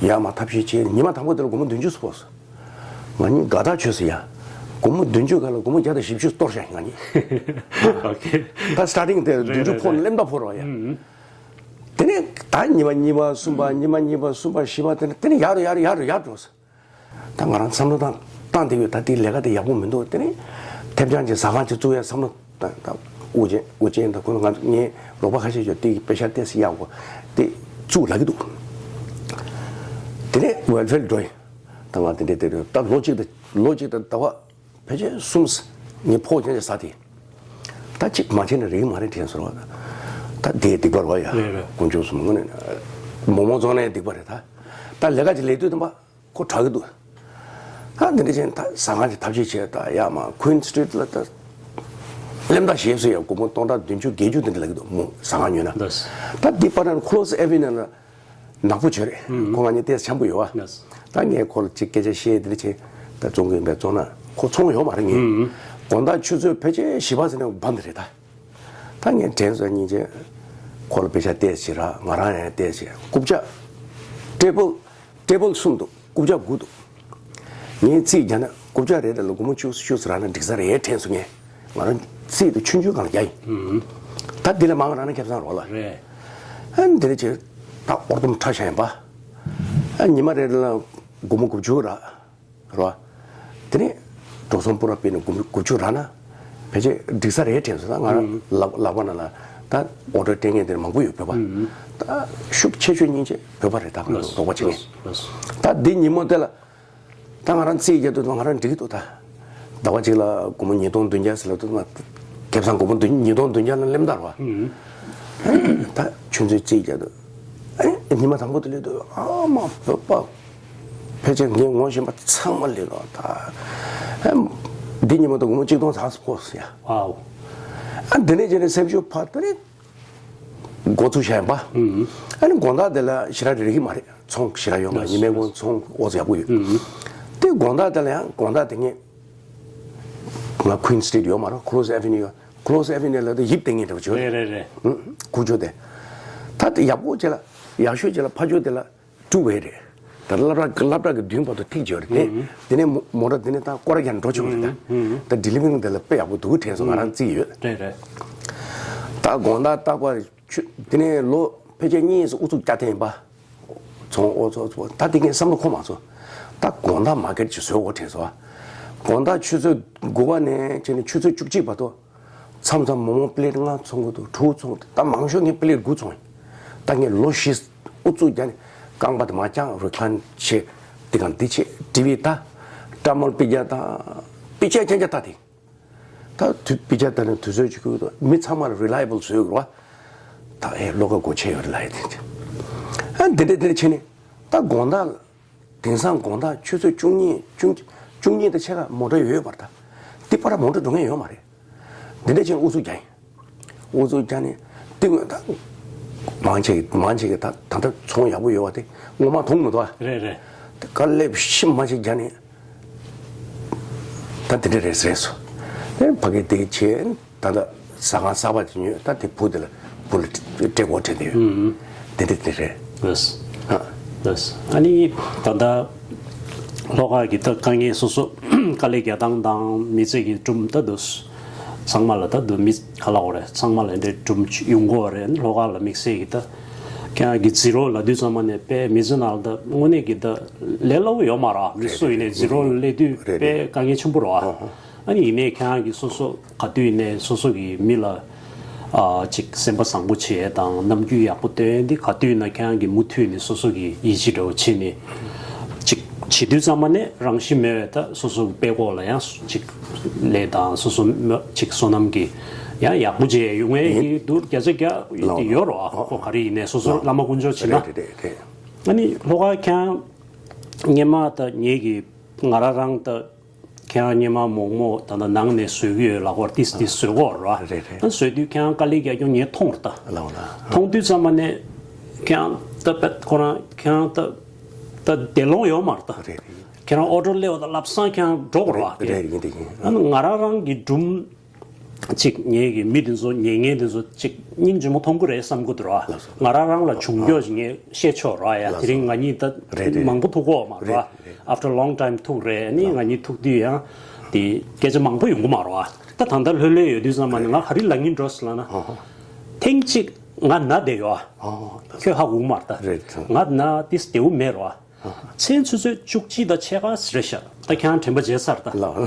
ཡར་མར་ཐབས་ཤེས་བྱེད། ཉི་མ་དང་པོ་དེ་ལ་སྒོར་མོ་བདུན་ཅུ་ཙམ་ཕོག་སོང་། ང་གཉིས་དགའ་ཐག་ཆོད་སོང་ཡ། སྒོར་མོ་བདུན་ཅུ་སྒང་ལ་སྒོར་མོ་བརྒྱ་དང་བཞི་བཅུ་གཏོར་བཞག་ང་གཉིས། ཨོ་ཁེ། ད་སི་ཊར་ཊིང་དེ་བདུན་ཅུ་ཕོག་ནས་སླེབས་ད་ཕོག་རོགས་ཡ། ཨུ། དེ་ནས་ད་ཉི་མ་གཉིས་པ་གསུམ་པ། ཉི་མ་གཉིས་པ་གསུམ་པ་བཞི་པ། དེ་ནས་དེ་ནས་ཡར་ཡར་ཡར་ཡར་འགྲོ་སོང་། ད་ང་རང་བསམ་བློ་བཏང་བཏང་བསྡད་ཡོད། ད་དེ་ལས་ཀ་དེ་ཡག་པོ་མི་འདུག་དེ་ནས་ཐེབས་ཆང་ཅིག་ཟ་ཁང་ཅིག་བཙུགས་ཡ་བསམ་བློ་བཏང་། ད་ཨུ་རྒྱན་ཨུ་རྒྱན་དང་ཁོང་ང་ངའི་རོགས་པ་ཁ་ཤས་ཡོད། དེ་གི་པེ་ཤ་ཏོག་ཙམ་གཡར་དགོས། དེ་བཙུགས་ལབ་ཀྱི་འདུག་དེ་ནས་ཝེལ་ཕེར་འགྲོ་ཡིན། ད་ང་དེ་འདྲས་དེ་རེད། ད་ལོ་གཅིག་དང་ལོ་གཅིག་དང་ཟླ་བ་ཕལ་ཆེར་གསུམ་ངས་ཕོགས་ཅན་ཅིག་ཟ་དེ། ད་གཅིག་མ་བྱས་ན་རེད་མ་རེད་དྲན་སོང་བ། ད་དེ་སྡིག་པ་རེད་བ་ཡ། རེད་རེད། དཀོན་མཆོག་གསུམ་དངོས་གནས་མོག་མོག་བཙོང་ནའི་སྡིག་པ་རེད་ད། ད་ལས་ཀ་ཅིག་ལས་དུས་དམ་པ་ཁོ་དྲག་གི་འདུག་ད་འདི་འདྲ་བྱས་ད་ཟ་ཁང་ཅིག་ཐབས་ཤེས་བྱས། ད་ཡར་མར་ཀུན་སི་ཊི་རིཊ་ལ་ད་སླེབས་ད་ཞེས་སུ་ཡ་སྒོར་མོ་སྟོང་ཕྲག་བདུན་ཅུ་བརྒྱད་ཅུ་དེ་འདྲ་ལབ་ཀྱི་འདུག་མོ་ཟ་ཁང་ཉོས་ན། ལགས། ད་འདི་པར་ན་ཁོ་ལོ་སི་ཨེ་ཝེ་ནིའུ་ལ་ནག་པོ་བྱོས་རེད། ཨུ། ཁོ་ང་གཉིས་ཏོག་ཙམ་འཆམ་པོ་ཡོད་བ། ལགས། ད་ངས་ཁོ་ལ་ཅིག་སྐད་ཆ་བཤད། འདི་འདྲ་བྱས་ད་བཙོང་གི་ཡིན་པས་བཙོང་ན་ ཁོ་ཚོང་ཡོད་མ་རེད་ངས། དགོང་དག་ཆུ་ཚོད་ཕལ་ཆེར་བཞི་པ་ཟིན་ན་བམ་དེ་རེད་ད། ད་ངས་དྲན་སོང་སྙིང་རྗེ། ཁོ་ལ་པེ་ཤ་ཏོག་ཙམ་རག་ང་རང་ཡང་ཏོག་ཙམ་རྐུབ་ཀྱག་ཊེ་བལ་ཊེ་བལ་གསུམ་འདུག་རྐུབ་ཀྱག་དགུ་འདུག་ངས་རྩིས་རྒྱག་ན་རྐུབ་ཀྱག་རེ་རེ་ལ་སྒོར་མོ་བཅུ་བཅུ་ཙམ་རག་ན་འགྲིག་ས་རེད་དྲན་སོང་ངས། ང་རང་རྩིས་དེ་ཆུང་ཆུང་སྒང་ལ་རྒྱག་ཡིན། ད་འདི་ལས་མང་རག་ན་ཁེ་བཟང་རོགས་ལ། རེད། ཨ་འདི་ལས་ཆེ་ད་ཨོར་དུམ་ཁྲ་ཤ་ཡིན་པ། ཨ་ཉི་མ་རེ་རེ་ལ་སྒོར་མོ་དགུ་བཅུ་རག་རོ། དེ་ནས་འགྲོ་སོང་པུ་ར་སྤེལ་ནས་དགུ་དགུ་བཅུ་རག་ན་ཕལ་ཆེར་འགྲིག་ས་རེད་དྲན་སོང་། ད་ང་རང་ལག་ལག་པ་ནང་ལ་ད་ཨོ་ཌར་སྤྲད་མཁན་དེ་མང་པོ་ཡོད་བོད་པ། ད་ཤུགས་ཆེ་ཤོས་སྙིང་རྗེ་བོད་པ་རེད། ད་ང་ཚོ་དོགས་པ་བྱེད་མཁན། ད་འདི་ཉིན་མོ་དེ་ལ་ད་ང་རང་རྩིས་རྒྱག་དུས་ད་ང་རང་འགྲིག་གི་འདུག་ད་ཟླ་བ་གཅིག་ལ་སྒོར་མོ་ཉིས་སྟོང་བདུན་བརྒྱ་ཟེར་ལབ་དུས་ད་ཁེ་བཟང་སྒོར་མོ་བདུན་ཉིས་སྟོང་བདུན་བརྒྱ་ལ་སླེབས་ད་རོ། ད་ཆུ་ཚོད་རྩིས་རྒྱག་དུས་ཨ་ཉི་མ་དང་པོ་དེ་སླེབས་དུས་ཨ་མ་བོད་པ། ཕལ་ཆེར་ངས་ངོ་ཤེས་པ་ཚང་མ་སླེབས་རོགས་ད། ཨ་འདི་ཉིན་མོ་ད་སྒོར་མོ་གཅིག་སྟོང་ཚར་སོང་ཟེར་ཡ། ཨའོ། ཨ་འདི་ནས་བྱས་ནས་སེམས་ཤུགས་འཕར་ད་ནི་འགོ་ཚུགས་བྱས་པ། ཨ་ནི་དགོང་དག་དེ་ལ་ཞེ་དྲག་རེག་གི་མ་རེད། ཚོང་ཞེ་དྲག་ཡོད་མ་རེད། ཉི་མའི་གུང་ཚོང་ཨོ་ཙམ་ཡག་པོ་ཡོད། དེ་དགོང་དག་དེ་ལ་ཡང་དགོང་དག་དེ་ངས་ང་Queen Street ཡོད་མ་རེད། Close Avenue ཡོད། Close Avenue ལ་དེ་ཡིབ་བསྡད་མཁན་འདྲ་བོ་བྱོས། རེད་རེད་རེད། ཁུག་ཀྱོག་དེ། ད་དེ་ཡག་པོ་བྱས་ལ་ཡག་ཤོས་བྱས་ལ་ཕར་ཕྱོགས་དེ་ལ། ཀྲུ་ཝེ་རེད། ད་སློབ་གྲྭ་སློབ་གྲྭ་གི་མདུན་བར་དུ་ཐིག་བརྗོད་རེད་དེ། དེ་ནས་མོ་མོ་ཊ་དེ་ནས་ད་སྐོར་ར་རྒྱག་འགྲོ་ཆོག་རེད་ད། ད་ཌི་ལི་ཝིང་དེ་ལ་དཔེ་ཡག་པོ་འདུག་དྲན་སོང་། ང་རང་རྩིས་ཡོད། རེད་རེད། ད་དགོང་དག་རྟག་པར་ཆུ་དེ་ནས་ལོ་ཕལ་ཆེར་གཉིས་སུ་ཨུ་ཚུགས་རྒྱག་ཐེངས་པ། ཚོང་ཨོ་ཚོ་ཚོ་ད་དེ་གའི་བསམ་བློ་འཁོར་མ་སོང་། ད་དགོང་དག་མར་ཀེཊ་ཅིག་བཟོ་དགོས་དྲན་སོང་། དགོང་དག་ཆུ་ཚོད་དགུ་པ་ནས་བྱས་ནས་ཆུ་ཚོད་བཅུ་གཅིག་བར་དུ། མཚམས་མཚམས་མོག་མོག་པི་ལེཊ་ལྔ་ཚོང་གི་འདུག་དྲུག་ཚོང་། ད་མང་ཤོས་ངས་པི་ལེཊ་དགུ་ཚོང་ཡིན། ད་ངས་ལོ་བཞི་ཨུ་ཚུགས་རྒྱག་ནས་རྐང་པ་དེ་མར་བརྐྱངས་རི་ཁ་ལའིན་བྱེད། འདི་གང་འདི་བྱེད། ཊི་ཝི་ལྟ། ཀྲ་མོལ་པི་ཀྱ་ལྟ། པི་ཀྱ་རྐྱང་རྐྱང་ལྟ་དེ། ད་དུས་པི་ཀྱ་ལྟ་ནས་དུས་ཚོད་ཅིག་ཁུག་ཏུ་མི་ཚང་མ་ལ་རི་ལ་ཡེ་བལ་བཟོས་ཡོད་རེད་བ། ད་ཨེ་བློ་ཁ་སྒོ་ཕྱེ་ཡོད་རེད་ལ་ཡེ་དེ། ཨ་འདི་འདྲ་འདི་འདྲ་བྱས་ནས་ད་དགོང་དག་ལ། དེང་སང་དགོང་དག་ཆུ་ཚོད་བཅུ་གཉིས་བཅུ་བཅུ་གཉིས་དང་ཕྱེད་ཀ་མོ་ཊ་ཡོད་པར་ད། འདི་པར་མོ་ཊ་འགྲོ་མཁན་ཡོད་མ་རེད། འདི་འདྲ་ཅན་ཨུ་ཚུགས་རྒྱག་ཡིན། ཨུ་ཚུགས་རྒྱག་ནས་འདི་ངོས་ད། མང་ཆེ་གི་མང་ཆེ་གི་ད་ད་ལྟ་ཚོང་ཡག་པོ་ཡོད་པ་དེ་སྔོན་མ་མཐོང་མི་འདུག་ཨ། རེད་རེད། དེ་དཀའ་ལས་ཤི་མ་ཞིག་རྒྱག་ནས། ད་འདི་འདྲ་རེད་ཟེར་སོང་། ཨེ་ཕ་གི་དེ་བྱས། ད་ལྟ་ཟ་ཁང་གསར་པ་ཅིག་ཉོས། ད་དེ་བུ་དེ་ལ་བུ་ལ་སྤྲད་དགོས་དྲན་དེ་ཡོད། དེ་འདྲ་དེ་རེད། ལགས་སོ། ལགས་སོ། ཨ་ནི་ད་ལྟ་ལྷོ་ཁ་གི་ད་དཀའ་ངལ་སོ་སོ་དཀའ་ལས་རྒྱག་སྟངས་དང་མི་ཚེ་གི་སྒྲུང་ད་འདུག་ཚང་མ་ལ་ད་འདུག་མི་ག་ལ་འོ་རེད། ཚང་མ་ལ་འདྲའི་སྒྲུང་ཡོང་གི་ཡོད་རེད། ལྷོ་ཁ་ལ་དམིགས་བསལ་གི་ད་ཁྱེད་རང་གི་ཛི་རོ་ལབ་དུས་ཚང་མ་ནས་དཔེ་མི་ཚེ་ནང་ལ་ད་དངོས་གནས་གི་ད་ལས་སླ་བོ་ཡོད་མ་རེད། མི་སུ་ཡིན་ནའི་ཛི་རོ་ལ་སླེབས་དུས་དཔེ་དཀའ་ངལ་ཆེན་པོ་རེད་བ། ཨ་ནི་ཡིན་ནའི་ཁྱེད་རང་གིས་སོ་སོ་ག་དུས་ཡིན་ནའི་སོ་སོ་གི་མི་ལ་ཨ་ཅིག་སེམས་པ་བཟང་པོ་བྱེད་དང་རྣམ་འགྱུར་ཡག་པོ་སྟོན། འདི་ག་དུས་ཡིན་ན་ཁྱེད་རང་གིས་མུ་མཐུད་ནས་སོ་སོ་གི་ཡིད་ཆེས་འདྲ་བོ་བྱེད་ནས་ཅིག་བྱེད་དུས་ཙམ་པ་ནས་རང་བཞིན་མེད་པའི་ད་སོ་སོ་གི་དཔྲལ་ཁོག་ལ་ཡང་ཅིག་ལས་དང་སོ་སོ་མ་ཅིག་བསོད་ནམས་ཀྱི་ཡང་ཡག་པོ་བྱས་ཡོང་ངེས་ཀྱི་འདུག་བརྒྱ་ཆ་བརྒྱ་ཡོད་རེད་བ། ཁོ་ག་རེ་ཡིན་ནའི་སོ་སོ་བླ་མ་དཀོན་མཆོག་བྱེད་ན། ཨ་ནི་ལྷོ་ཁ་ཁྱེད་རང་སྔོན་མ་ད་ངེད་ཀྱི་ང་རང་རང་ད། ཁྱེད་རང་སྔོན་མ་མོག་མོག་ད་ལྟ་ནང་ནས་བཟོ་གི་ཡོད་ལབ་ཀྱི་ཡོད་རེད། ཏིས་ཏིས་བཟོ་གི་ཡོད་རེད་བ། རེད་རེད། ཨ་བཟོ་དུས་ཁྱེད་རང་དཀའ་ལས་རྒྱག་རྒྱུ་ངས་མཐོང་རེད་ད། ལགས་ལགས། མཐོང་དུས་ཙམ་པ་ནས་ཁྱེད་རང་ད་དཔེ་ཁོ་རང་ཁྱེད་རང་ད་ད་དེ་ལོང་ཡོད་མ་རེད་ད། རེད་རེད། ཁྱེད་རང་ཨོ་ཌར་སླེབས་པ་དང་ལམ་སང་ཁྱེད་རང་འགྲོ་དགོས་རེད་བ། རེད་ཡིན་དེ་ཡིན། ཨ་ནི་ང་རང་རང་གི་སྒྲུང་ཅིག་ངེད་ཀྱི་མི་དེ་ཚོ་ཉན་མཁན་དེ་ཚོ་ཅིག་སྙིང་རྗེ་མོ་མཐོང་གི་རེད་བསམ་གྱི་འདུག་ར། ལགས་སོ། ང་རང་རང་ལ་བྱུང་རྒྱུ་ཞིག་ངས་བཤད་ཆོག་ར་ཡ། ལགས་སོ། དེ་རིང་ང་གཉིས་ད་རེད་རེད། མང་པོ་ཐུག་གོ་མ་ར། རེད་རེད། After long time ཐུག་རེད། ནི་ང་གཉིས་ཐུག་དུས་ཡང་དེ་སྐད་ཆ་མང་པོ་ཡོང་གི་མ་ར། ད་ད་ལྟ་ལྷོད་ལྷོད་ཡོད་དུས་ཙམ་པ་ནི་ང་ག་རེ་ལབ་སྙིང་འདོད་སོང་ལབ་ན། ཨོ་ཧོ། ཐེངས་གཅིག་ང་ན་བསྡད་ཡོད། ཨོ་ཧོ། ཁྱོད་ཧ་གོ་གི་མ་རེད་ད། རེད་ད། ང་ན་ཏིས་བདེ་པོ་མེད་ར། མཚན་ཆུ་ཚོད་བཅུ་གཅིག་དང་ཕྱེད་ཀ་རེད་ཤག་ད་ཁྱེད་རང་དྲན་པ་བརྗེད་ཚར་ད། ལགས།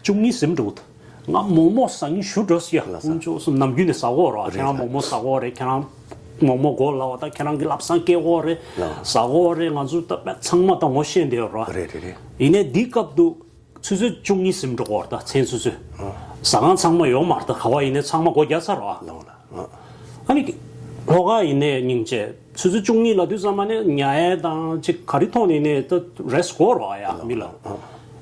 བཅུ་གཉིས་ཟིན་འགྲོ་གི་འདུག་ང་མོག་མོག་ཟ་སྙིང་ཞེ་དྲག་ཡོད། ལགས་སོ། དཀོན་མཆོག་གསུམ་ནམ་རྒྱུན་ནས་ཟ་གི་ཡོད་ར། རེད། ཁྱེད་རང་མོག་མོག་ཟ་གི་ཡོད་རེད། ཁྱེད་རང་མོག་མོག་གོ་ལབ་པ་ད་ཁྱེད་རང་གི་ལམ་སང་སྐྱེལ་གི་ཡོད་རེད། ལགས། ཟ་གི་ཡོད་རེད། ང་ཚོ་ད་དཔེ་ཚང་མ་ད་ངོ་ཤེས་བསྡད་ཡོད་ར། རེད་རེད་རེད། ཡིན་ནའི་འདི་སྐབས་དུ་ཆུ་ཚོད་བཅུ་གཉིས་ཟིན་འགྲོ་གི་ཡོད་རེད་ད། མཚན་ཆུ་ཚོད། ཨ། ཟ་ཁང་ཚང་མ་ཡོད་མ་རེད་ད། ག་པར་ཡིན་ནའི་ཚང་མ་སྒོ་རྒྱག་ཚར་ར། ལགས་ལགས། ཨ། ཨ་ནི་ལྷོ་ཁ་ཡིན་ནའི་སྙིང་རྗེ། ཆུ་ཚོད་བཅུ་གཉིས་ལབ་དུས་ཙམ་པ་ནས་ཉལ་ཡས་དང་ཅིག་ག་རེ་མཐོང་ནས་ནས་ད་རེ་སི་དགོས་རེད་བ་ཡ། མི་ལ།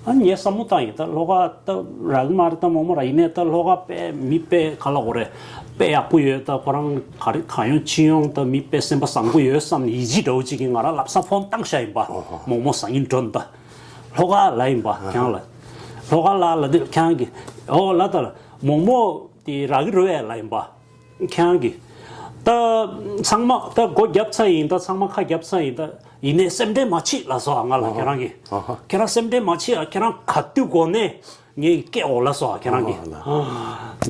ཨ་ངས་བསམ་བློ་བཏང་ཡིན། ད་ལྷོ་ཁ་ད་རག་མ་རེད་ད་མོག་མོག་ར། ཡིན་ནའི་ད་ལྷོ་ཁ་དཔེ་མི་དཔེ་ག་ལབ་དགོས་རེད། དཔེ་ཡག་པོ་ཡོད། ད་ཁོ་རང་ག་རེ་གང་ཡོང་ཅི་ཡོང་ད་མི་དཔེ་སེམས་པ་བཟང་པོ་ཡོད་བསམ་ནས་ཡིད་ཆེས་འདྲ་བོ་ཅིག་གིས་ང་རང་ལམ་སང་ཕོན་བཏང་བཞག་ཡིན་པ། ཨོ་ཧོ། མོག་མོག་ཟ་སྙིང་འདོད་ད། ལྷོ་ཁ་ལབ་ཡིན་པ། ཨ་ཁྱེད་རང་ལ། ལྷོ་ཁ་ལ་ལ་དེ་ཁྱེད་རང་གི་ཨོ་ལ་ད་ལ་མོག་མོག་དེ་རག་གི་རེད་ལ་ཡིན་པ། ཁྱེད་རང་གི་ད་ཚང་མ་ད་སྒོ་བརྒྱབ་ཚར་ཡིན། ད་ཚང་མ་ཁ་བརྒྱབ་ཚར་ཡིན། ད་ཡིན་ནའི་སེམས་ཁྲལ་མ་བྱེད་ལ་སོ་ང་ལ་ཁྱེད་རང་གི་ཨ་ཧ། ཁྱེད་རང་སེམས་ཁྲལ་མ་བྱེད་ཨ། ཁྱེད་རང་ག་དུས་གོ་ནས་ངས་སྐད་འོག་ལ་སོ་ཁྱེད་རང་གི་ཨ་ལ།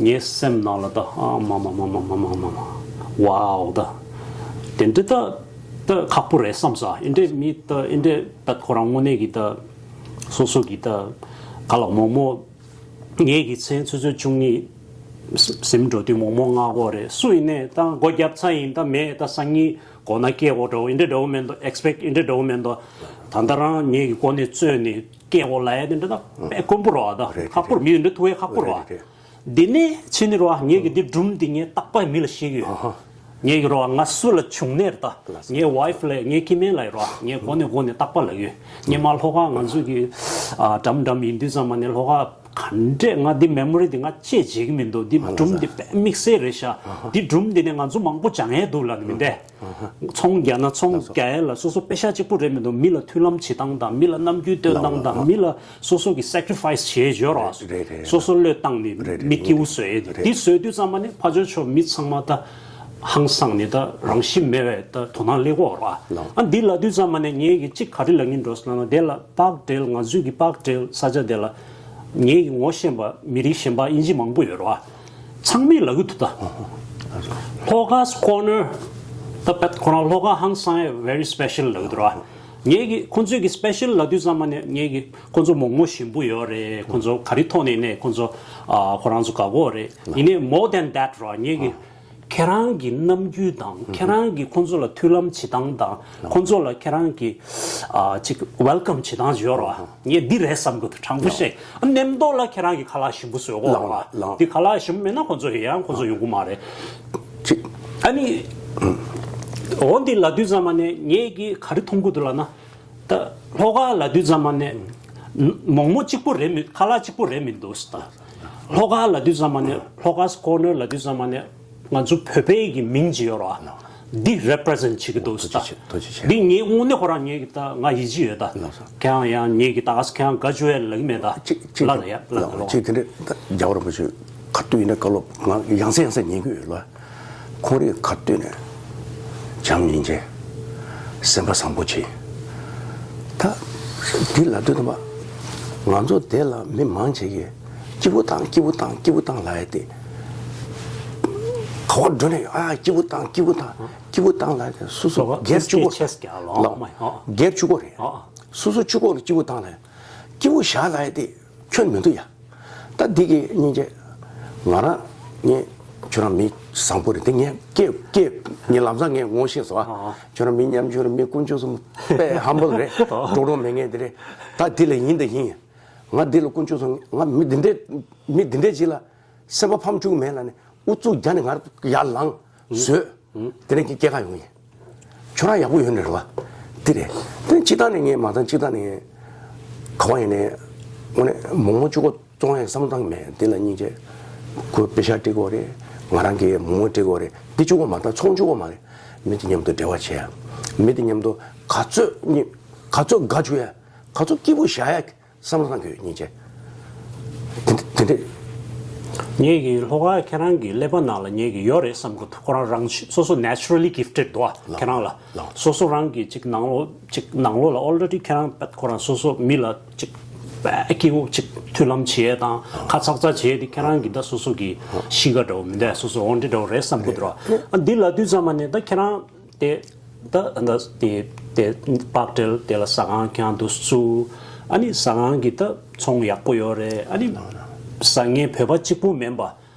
ངའི་སེམས་ནང་ལ་ད་ཨ་མ་མ་མ་མ་ཝའོ་ད་དེ་འདྲ་ད་ད་ཁག་པོ་རེད་བསམ་སོ། ཨིན་འདྲ་མི་ད་ཨིན་འདྲ་ད་ཁོ་རང་དངོས་གནས་ཀྱི་ད་སོ་སོ་གི་ད་ག་ལ་མོག་མོག་ངེད་ཀྱི་མཚན་ཆུ་ཚོད་བཅུ་གཉིས་ཟིན་འགྲོ་དུས་མོག་མོག་ལྔ་གོ་རེད། སུ་ཡིན་ནས་ད་སྒོ་བརྒྱབ་ཚར་ཡིན། ད་མེད་ད་སང་ཉིན་གོ་ན་སྐད་འོག་འགྲོ་ཨིན་འདྲ་འགྲོ་མེད་འདུག་ཨེག་སི་པེག་ཨིན་འདྲ་འགྲོ་མེད་འདུག་ད་ལྟ་རང་ངེད་ཀྱི་གོ་ནས་རྩོད་ནས་སྐད་འོག་ལ་ཡ་དེ་འདྲ་ད་དཔེ་དཀོན་པོ་རེད་བ། ད་རེད་ཁག་པོ་རེད། མི་འདི་འདྲ་ཐུག་ཡ་ཁག་པོ་རེད་བ། རེད་རེད། འདི་ནས་ཕྱི་ནས་རེད་བ། ངེད་ཀྱི་འདི་སྒྲུང་འདི་ངས་རྟག་པར་མི་ལ་བཤད་ཀྱི་ཡོད། ཨ་ཧ། ངེད་ཀྱི་རེད་བ། ང་སུ་ལ་བྱུང་ནས་རེད་ད། ལགས་སོ། ངའི་ཝའིཕ་ལ་ངའི་ཁྱི་སྨན་ལ་རེད་བ། ངས་གོ་ནས་གོ་ནས་རྟག་པར་ལབ་ཡོད། ངས་མ་ལྷོ་ཁ་ང་ཚོ་གི་ཨ་འགྲམ་འགྲམ་ཡིན་དུས་ཙམ་པ་ནས་ལྷོ་ཁ་ག་འདྲས་ང་འདི་མེ་མོ་རི་འདི་ང་བཅད་བྱེད་ཀྱི་མི་འདུག་འདི་ཨ་ལགས་སོ། སྒྲུང་འདི་དཔེ་དམིགས་བསལ་རེད་ཤག་ཨ་ཧ། འདི་སྒྲུང་འདི་ནས་ང་ཚོ་མང་པོ་སྦྱང་ཡས་འདུག་ལབ་ནི་མི་འདས། ཚོང་རྒྱག་ན་ཚོང་རྒྱག་ཡས་ལ་སོ་སོ་པེ་ཤ་གཅིག་པུ་རེད་མི་འདུག་མི་ལ་མཐུན་ལམ་བྱེད་སྟངས་དང་མི་ལ་རྣམ་འགྱུར་སྟོན་སྟངས་དང་མི་ལ་སོ་སོ་གི་སེག་རི་ཕའི་སི་བྱེད་ཡོད་རོགས། རེད་རེད། སོ་སོ་བློས་བཏང་ནས་རེད་རེད། མི་སྐྱིད་པོ་བཟོ་ཡས་དེ་རེད། དེ་བཟོས་དུས་ཙམ་པ་ནས་ཕར་ཕྱོགས་ཕྱོགས་མི་ཚང་མ་ད་ཧང་སངས་ནས་ད་རང་ཤི་མེད་པའི་ད་དོ་སྣང་སླེབས་ཀྱི་ཡོད་རོགས། ལགས། ཨ་འདི་ལབ་དུས་ཙམ་པ་ནས་ངེད་ཀྱི་གཅིག་ག་རེ་ལབ་ཀྱི་འགྲོ་ཟེར་ན་དེ་ལ་པཱག་ཌེལ་ང་ཚོའི་གི་པཱག་ཌེལ་ས་ཆ་དེ་ལ་ངེད་ཀྱི་ངོ་ཤེས་པ་མི་རིགས་གཞན་པ་དབྱིན་ཇི་མང་པོ་ཡོད་རོགས། ཚང་མས་ལབ་ཀྱི་འདུག་ད། ལྷོ་ཁ་སི་ཀོར་ནར། ད་པད་ཁོ་རང་ལྷོ་ཁ་ཧང་སང་ཡ་very special ལབ་ཀྱི་འདུག་ར། ངེད་ཀྱི་ཁོང་ཚོས་ཀྱི་སི་པེ་ཤལ་ལབ་དུས་ཙམ་པ་ནས་ངེད་ཀྱི་ཁོང་ཚོ་མོག་མོག་ཞིམ་པོ་ཡོད་རེད། ཁོང་ཚོ་ག་རེ་ཐོག་ནས་ནས་ཁོང་ཚོ་ཨ་ཁོ་རང་ཚོ་དགའ་པོ་རེད། ཡིན་ནའི་more than that ར་ངེད་ཀྱི་ཁྱེད་རང་གི་རྣམ་འགྱུར་དང་ཁྱེད་རང་གི་ཁོང་ཚོ་ལ་མཐུན་ལམ་བྱེད་སྟངས་དང་ཁོང་ཚོ་ལ་ཁྱེད་རང་གི་ཨ་ཅིག་ཝེལ་ཀམ་བྱེད་སྟངས་ཡོད་ར། ངས་འདི་རེད་བསམ་གི་འདུག་དྲང་པོ་བཤད། ཨ་མཉམ་དུ་ལ་ཁྱེད་རང་གི་ཁ་ལག་ཞིམ་པོ་བཟོས་གོ་ལགས་ར། ལགས། འདི་ཁ་ལག་ཞིམ་པོ་མེད་ན་ཁོང་ཚོ་ཡང་ཁོང་ཚོ་ཡོང་གི་མ་རེད། ཅིག་ཨ་ནི། འོ་འདི་ལབ་དུས་ཙམ་པ་ནས་ངས་ཀྱི་ག་རེ་མཐོང་གི་འདུག་ལབ་ན། ད་ལྷོ་ཁ་ལབ་དུས་ཙམ་པ་ནས་མོག་མོག་གཅིག་པོ་རེད་མི་ཁ་ལག་གཅིག་པོ་རེད་མི་འདུག་ཟེར། ད་ལྷོ་ཁ་ལབ་དུས་ཙམ་པ་ནས་ལྷོ་ཁ་སི་ཀོར་ནར་ལབ་དུས་ཙམ་པ་ནས་ང་ཚོ་བོད་པའི་གི་མིང་ཅིག་ཡོད་ར། འདི་རེ་པི་རེ་ཟེན་ཊི་བྱེད་ཀྱི་འདུག་ཟེར། ད་ཐུགས་རྗེ་ཆེ། འདི་ངའི་དངོས་གནས་ཁོ་རང་ངའི་གི་ད་ང་ཡིད་ཆེས་ཡོད་ད། ལགས་སོ། ཁྱེད་རང་ཡང་ངའི་གི་ད་ག་ས་ཁྱེད་རང་དགའ་བྱུང་ཡ་ལབ་ཀྱི་མེད་ད། གཅིག་གཅིག་ལ་ལ་ཡ་ལ་ལ་ལ་གཅིག་དེ་འདྲ་ད་རྒྱལ་བ་རིན་པོ་ཆེ་ག་དུས་ཡིན་ན་བཀའ་སློབ་ང་ཡང་སེ་ཡང་སེ་ཉན་གྱི་ཡོད་ལ། ཁོང་རིགས་ག་དུས་ནས་བྱམས་སྙིང་རྗེ། སེམས་པ་བཟང་པོ་བྱེད། ད་འདི་ལབ་དུས་ཙམ་པ་ང་ཚོ་དེ་ལ་མི་མང་ཆེ་གིས་སྐྱིད་པོ་བཏང་སྐྱིད་པོ་བཏང་སྐྱིད་པོ་བཏང་ལབ་ཡ་དེ་ག་བ་འགྲོ་ནས་ཨ་སྐྱིད་པོ་བཏང་སྐྱིད་པོ་བཏང་སྐྱིད་པོ་བཏང་ལབ་ཡ་དེ་སོ་སོ་སྒེར་གཅིག་པོ་ལ་སྒེར་གཅིག་པོ་རེད། སོ་སོ་གཅིག་པོ་ལ་སྐྱིད་པོ་བཏང་ལབ་ཡ་སྐྱིད་པོ་བཞག་ལབ་ཡ་དེ་ཁྱོན་མི་འདུག་ཡ། ད་འདི་གི་སྙིང་རྗེ། ང་རང་ངས་ཁྱོད་རང་མི་བཟང་པོ་རེད་དེ་ངས་སྐད་སྐད་ངས་ལམ་སང་ངས་ངོ་ཤེས་སོང་ཨ། ཨ། ཁྱོད་རང་མི་ཉམ་ཆུང་རེད། མི་དཀོན་མཆོག་གསུམ་དཔེ་ཧམ་བྷལ་རེད། ཨ། འགྲོ་འགྲོ་མེད་མཁན་དེ་རེད། ད་འདི་ལ་ཡིན་དང་ཡིན། ང་འདི་ལ་དཀོན་མཆོག་གསུམ་ང་མི་འདི་འདྲས་མི་འདི་འདྲས་ཅིག་ལ་སེམས་པ་ཕམ་བཅུག་མེད་ལ་ནི་ཨུ་ཚུགས་རྒྱག་ནས་ང་ཡར་ལངས་བཟོས། དེ་ནས་ཀྱི་སྐྱེལ་ཁ་ཡོང་ཡིན། ཁྱོད་རང་ཡག་པོ་ཡོད་ནི་རེད་བ། དེ་རེད། དེ་ནས་སྤྱི་བཏང་ནས་ངས་མ་ཚང་སྤྱི་བཏང་ནས་ག་བ་ཡིན་ནས་དངོས་གནས་མོག་མོག་གཅིག་པོ་བཙོང་ཡས་བསམ་བཏང་མེད། དེ་ལ་སྙིང་རྗེ། ཁོས་པེ་ཤ་སྤྲད་དགོས་རེད། ང་རང་གིས་མོག་མོག་སྤྲད་དགོས་རེད། འདི་གཅིག་པོ་མ་གཏོགས་ཚོང་གཅིག་པོ་མ་རེད། མི་དེ་མཉམ་དུ་འབྲེལ་བ་བྱས་ཡ། མི་དེ་མཉམ་དུ་ག་ཚོད་གཉིས་ག་ཚོད་དགའ་བཅུག་ཡ། ག་ཚོད་སྐྱིད་པོ་བཞག་ཡ། བསམ་བློ་བཏང་དགོས་སྙིང་རྗེ། དེ་དེ་འདྲས། ངེད་ཀྱི་ལྷོ་ཁ་ཁྱེད་རང་གི་ཀླད་པ་ནང་ལ་ངེད་ཀྱི་ཡོད་རེད་བསམ་གི་འདུག་ཁོ་རང་རང་སོ་སོ་naturally gifted འདུག་ཨ། ལགས། ཁྱེད་རང་ལ། ལགས། སོ་སོ་རང་གི་ཅིག་ནང་ལོགས་ཅིག་ནང་ལོགས་ལ་already ཁྱེད་རང་ཁོ་རང་སོ་སོ་མི་ལ་ཅིག་སྐྱིད་པོ་ཅིག་མཐུན་ལམ་བྱེད་ཡས་དང་ཁ་ཚག་ཚག་བྱེད་ཡས་དེ་ཁྱེད་རང་གི་ད་སོ་སོ་གི་གཤིས་ཀ་འདྲ་བོ་མི་འདུག་སོ་སོ་འོ་འདྲ་འདྲ་བོ་རེད་བསམ་གི་འདུག་ར། ཨ་འདི་ལབ་དུས་ཙམ་པ་ནས་ད་ཁྱེད་རང་དེ། ད་ད་དེ་དེ་པག་ཏྲལ་དེ་ལ་ཟ་ཁང་ཁྱང་དུ་བཙུགས། ཨ་ནི་ཟ་ཁང་གི་ད་ཚོང་ཡག་པོ་ཡོད་རེད། ཨ་ནི་ཟ་མཁན་བོད་པ་གཅིག་པུ་མིན་པ་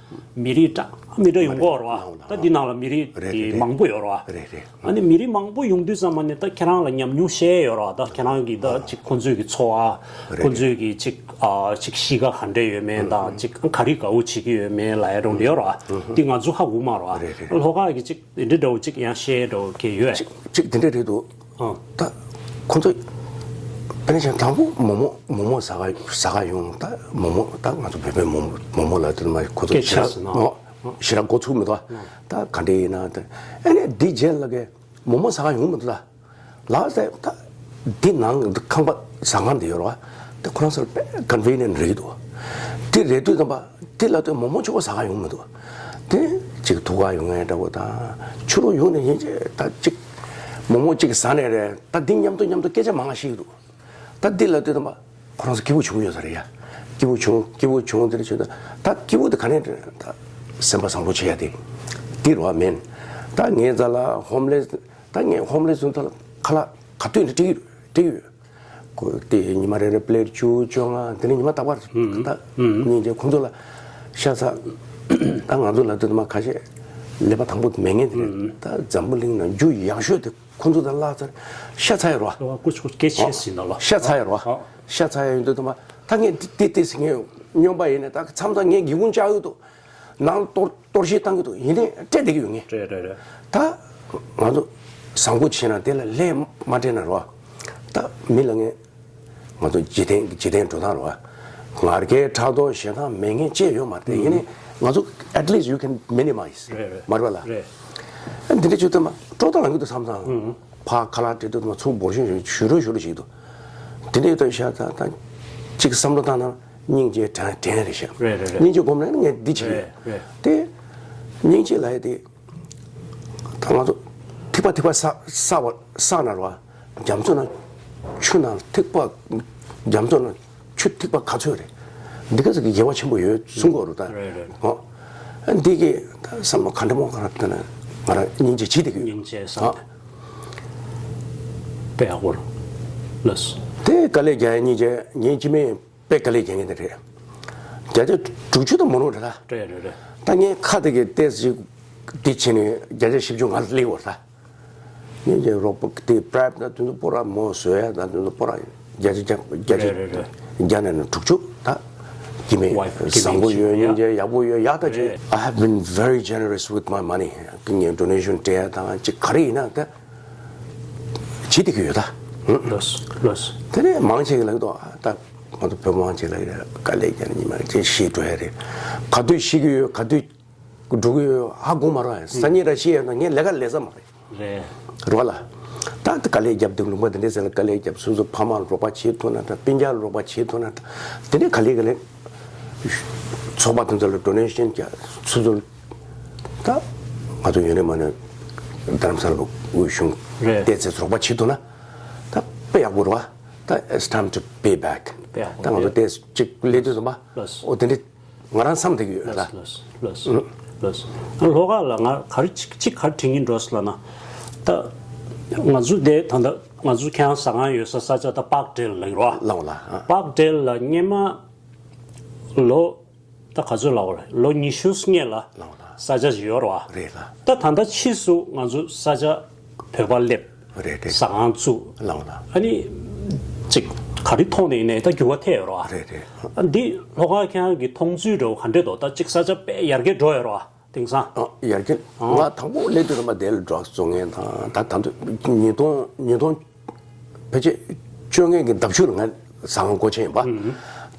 མི་རིགས་འདྲ་མི་འདྲ་ཡོང་གི་ཡོད་རེད་བ། ད་འདི་ནང་ལ་མི་རིགས་རེད་དེ་རེད་མང་པོ་ཡོད་རེད་བ། རེད་རེད། ཨ་ནི་མི་རིགས་མང་པོ་ཡོང་དུས་ཙམ་པ་ནས་ད་ཁྱེད་རང་ལ་ཉམས་མྱོང་བཤད་ཡོད་རེད་བ། ད་ཁྱེད་རང་གི་ད་ཅིག་ཁོང་ཚོའི་གི་འཚོ་བ། རེད་ཁོང་ཚོའི་གི་ཅིག་ཨ་ཅིག་གཤིས་ཀ་ག་འདྲ་ཡོད་མེད་དང་ཅིག་ག་རེ་དགའ་བོ་བྱེད་ཀྱི་ཡོད་མེད་ལབ་ཡ་རུ་འདྲ་ཡོད་རེད་བ། འདི་ང་ཚོ་ཧ་གོ་མ་རེད་བ། རེད་རེད། ལྷོ་ཁ་གི་ཅིག་དེ་འདྲ་འདྲ་བོ་གཅིག་ཡང་བཤད་འདྲ་བོ་གལ་ཡོད། གཅིག་གཅིག་དེ་འདྲ་རེད་འདུག་ཨ། ད་ཁོ་ཚོ་དཔེར་ན་ཆ་དང་པོ་མོག་མོག་མོག་མོག་ཟ་ག་ཟ་ག་ཡོང་། ད་མོག་མོག་ད་ང་ཚོ་བོད་པའི་མོག་མོག་མོག་མོག་ལ་དེ་མ་ཁོ་ཚོ་སྐད་ཆ་ཞེ་དྲག་ཟེར་ན་ཨོ་ཞེ་དྲག་འགོ་ཚུགས་མི་འདུག་ད་ག་འདྲ་ཡིན་ན་ད་ཨ་ནི་འདི་རྗེས་ལ་གི་མོག་མོག་ཟ་ག་ཡོང་མི་འདུག་ད། ལགས་སེ་ད་འདི་ནང་ཁང་པ་ཟ་ཁང་འདི་ཡོད་རེད་བ། དེ་ཁོ་རང་ཚོར་དཔེ་ཀོན་ཝི་ནན་རེད་འདུག་དེ་རེད་དུས་ཙམ་པ་དེ་ལ་དེ་མོག་མོག་ཆུ་བོ་ཟ་ག་ཡོང་མི་འདུག་དེ་ཅིག་ཐུག་ག་ཡོང་ངེས་འདྲ་བོ་དང་ཆུ་རུ་ཡོང་ནས་ཡིན་ཅེས་ད་ཅིག་མོག་མོག་ཅིག་ཟ་ནས་རེད། ད་འདི་མཉམ་དུ་མཉམ་དུ་སྐད་ཆ་མང་ང་བཤད་ཀྱི་འདུག་ད་འདི་ལ་དུས་ཙམ་པ་ཁོ་རང་ཚོ་སྐྱིད་པོ་བྱུང་ཡོད་ས་རེད་ཡ། སྐྱིད་པོ་བྱུང་སྐྱིད་པོ་བྱུང་དེ་རེད་བྱུང་ད་ད་སྐྱིད་པོ་དེ་ག་ནས་ད་སེམས་པ་བཟང་པོ་བྱེད་ཡ་དེ་དེ་རོ་མིན། ད་ངའི་རྩ་ལ་ཧོམ་ལེས་ད་ངས་ཧོམ་ལེས་ཚོ་ད་ཁ་ལག་ག་དུས་ནས་སྤྲད་ཀྱི་ཡོད་སྤྲད་ཀྱི་ཡོད། ཁོ་དེ་ཉི་མ་རེ་རེ་པི་ལེཊ་བཅུ་བཅོ་ལྔ་དེ་ནས་ཉི་མ་རྟག་པར་ད་སྙིང་རྗེ་ཁོང་ཚོ་ལ་ཤ་ཚ། ད་ང་ཚོ་ལ་དུས་ཙམ་པ་ཁ་ཤས་ཀླད་པ་དང་པོ་མེད་མཁན་དེ་རེད། ད་འཛམ་བུ་གླིང་ནང་རྒྱུ་ཡག་ཤོས་དེ་ཁོང་ཚོ་དང་ལྷག་ཚར་ཤ་ཚ་ཡ་རོ། ལོ་ཀུ་ཆུ་སྐད་ཆེ་ཟིན་ན་ལ། ཤ་ཚ་ཡ་རོ། ཨ། ཤ་ཚ་ཡ་ཡོད་དུས་ཙམ་པ་ད་ངས་དེ་དེ་ཟེར་ངས་སྨྱོན་པ་ཡིན་ནས་ད་མཚམས་མཚམས་ངས་སྒེའུ་ཁུང་བཅག་ཡོད་དོ། ནང་གཏོར་གཏོར་བཤིག་བཏང་གི་འདུག་ཡིན་ནའི་སྤྲད་བསྡད་ཀྱི་ཡོད་ངེས། རེད་རེད་རེད། ད་ང་ཚོ་བཟང་པོ་བྱས་ན་དེ་ལ་ལན་མ་སྤྲད་ན་རོ། ད་མི་ལ་ངས་ང་ཚོ་འཇིག་རྟེན་འཇིག་རྟེན་འགྲོ་སྟངས་རོ། ང་རྒྱལ་ཕྲག་དོག་ཞེ་སྡང་མེད་མཁན་ཅེས་ཡོད་མ་རེད་དེ་ཡིན་ནའི་ང་ཚོ་at least you can minimize རེད་རེད། མ་རེད་པ་ལ། རེད། འདི་འདྲ་བྱུང་དུས་མ་སྤྲོ་ད་ལང་གི་འདུག་བསམ་བསམ། ཕ་ཁ་ལག་སྤྲད་དུས་མ་ཚུར་འབོར་ཤོར་ཞུ་རོ་ཞུ་རོ་ཞིག་འདུག་དེ་འདྲ་ཡོད་དུས་ཤ་ད་ད་ཅིག་བསམ་བློ་བཏང་ན། སྙིང་རྗེ་དྲན་དྲན་རེད་ཤག་རེད་རེད་རེད། སྙིང་རྗེ་སྒོམ་ན་ངས་འདི་བྱེད་ཀྱི་རེད། རེད་རེད། དེ་སྙིང་རྗེ་ལབ་ཡ་དེ་ད་ང་ཚོ་ཐིགས་པ་ཐིགས་པ་བསགས་བསགས་པ་བསགས་ན་རོ། རྒྱ་མཚོ་ནང་ཆུ་ནང་ཐིགས་པ་རྒྱ་མཚོ་ནང་ཆུ་ཐིགས་པ་ག་ཚོད་རེད། འདི་ག་ཚོད་ཀྱི་དགེ་བ་ཆེན་པོ་ཡོད་གསུང་གི་ཡོད་རེད་ད། རེད་རེད། ཨོ། འདི་གི་ད་བསམ་བློ་ག་འདྲ་མོ་ག་རེ་བཏང་ན་ང་རང་སྙིང་རྗེ་བྱེད་བསྡད་ཀྱི་ཡོད། སྙིང་རྗེ་བསམ་ཨ། དཔེ་ཡག་པོ་རེད། ལགས་སོ། དེ་དཀའ་ལས་རྒྱག་ཡ་སྙིང་རྗེ་ངའི་སྤྱི་མེད། དཔེ་དཀའ་ལས་རྒྱག་མཁན་དེ་རེད། བརྒྱ་ཆ་དྲུག་ཅུ་དང་མ་ནོར་རེད་ད། རེད་རེད་རེད། ད་ངས་ཁ་དེ་གའི་ཏོག་ཙམ་འདི་བྱས་ནས་བརྒྱ་ཆ་བཞི་བཅུ་ང་ལ་སླེབས་ཡོད་རེད་ད། ངས་ཀྱི་རོགས་པ་དེ་bribe ད་དེ་ཚོ་པོ་ར་མོ་བཟོ་ཡ་ད་དེ་ཚོ་པོ་ར་བརྒྱ་ཆ་བརྒྱ་བརྒྱ་ཆ་རེད་རེད་རེད། བརྒྱ་ནས་ནི་དྲུག་ཅུ་ད། སྐྱིད་མེད་བཟང་པོ་ཡོད་སྙིང་རྗེ་ཡག་པོ་ཡོད་ཡག་ད་ཅེ། རེད། I have been very generous with my money. ངས་donation སྤྲད་ཡ་དང་ཅིག་ག་རེ་ཡིན་ན་ད། བྱེད་བསྡད་ཀྱི་ཡོད་ད། ལགས་སོ་ལགས་སོ། དེ་ནས་མང་ཆེ་གི་ལབ་ཀྱི་འདུག་ད་ང་ཚོ་བོད་མང་ཆེ་ལ་ཡ་དཀའ་ལས་བརྒྱབ་ནས་ཉི་མ་ཅིག་ཤི་འགྲོ་ཡ་རེད། ག་དུས་ཤི་གི་ཡོད་ག་དུས་འགྲོ་གི་ཡོད་ཧ་གོ་མ་རོགས་ཡ། སང་ཉིན་ར་ཤི་ཡ་ན་ངས་ལས་ཀ་ལས་ས་མ་རེད། རེད། རོགས་ལ། ད་དཀའ་ལས་བརྒྱབ་འདུག་ལུང་པ་འདི་འདྲའི་ཟེར་ལ་དཀའ་ལས་བརྒྱབ་སོ་སོ་ཕ་མར་རོགས་པ་བྱེད་ཐུབ་ན་ད་སྤུན་ཀྱག་རོགས་པ་བྱེད་ཐུབ་ན་ད་དེ་འདྲའི་ག་ལེ་ག་ལེ། ཚོགས་པ་དེ་ཚོ་ལ་donation རྒྱག་སོ་སོ། ད་ང་ཚོ་ཡོད་ནས་མ་ནས་རྡ་རམ་ས་ལ་དབུས་གཞུང་རེད། བལྟས་ཚེ་རོགས་པ་བྱེད་ཐུབ་ན་ད་དཔེ་ཡག་པོ་རེད་བ། ད་it's time to pay back. དཔེ་ཡག་པོ་ད་ང་ཚོ་རེད། བལྟས་ཅིག་ལས་དུས་ཙམ་པ་ལགས་སོ། ཨོ་དེ་འདྲ་ང་རང་བསམ་བསྡད་ཀྱི་ཡོད་ལ། ལགས་སོ་ལགས་སོ་ལགས་སོ། ལྷོ་ཁ་ལ་ང་ག་རེ་ཅིག་ཅིག་ག་རེ་དྲན་གྱིན་འགྲོ་སོང་ལབ་ན། ད་ང་ཚོ་དེ་ད་ལྟ་ང་ཚོ་ཁྱེད་རང་ཟ་ཁང་ཡོད་ས་ས་ཆ་ད་པག་ཌེལ་ལ་ཡོད་རེད་བ། ལའོ་ལ་ཨ། པག་ཌེལ་ལ་སྔོན་མ་ལོ། ད་ག་ཚོད་ལབ་དགོས་རེད། ལོ་ཉི་ཤུ་སྔོན་ལ་ལའོ་ལ། ས་ཆ་ཞིག་ཡོད་རེད་བ། རེད་ལ། ད་ད་ལྟ་ཕྱིས་སུ་ང་ཚོ་ས་ཆ་བོད་པ་སླེབས། རེད་རེད། ཟ་ཁང་བཙུགས། ལའོ་ལ། ཨ་ནི་ཅིག་ག་རེ་ཐོག་ནས་ཡིན་ནའི་ད་འགྱུར་བ་ཐེབས་ཡོད་རེད་བ། རེད་རེད། ཨ་འདི་ལྷོ་ཁ་ཁྱེད་རང་གི་མཐོང་ཚུལ་འདྲ་བོ་ག་འདྲས་འདུག་ད་ཅིག་ས་ཆ་དཔེ་ཡར་རྒྱས་འགྲོ་ཡོད་རེད་བ། དེང་སང་། ཨ་ཡར་རྒྱས། ཨ། ང་དང་པོ་སླེབས་དུས་ཙམ་པ་དེ་ལ་ཌྲག་སི་བཙོང་མཁན་དང་ད་ད་དུང་ཉིས་སྟོང་ཉིས་སྟོང་ཕལ་ཆེར་བཅོ་ལྔ་གི་ཟླ་མཇུག་ལ་ང་ཟ་ཁང་སྒོ་ཕྱེ་ཡིན་པ། ཨུ།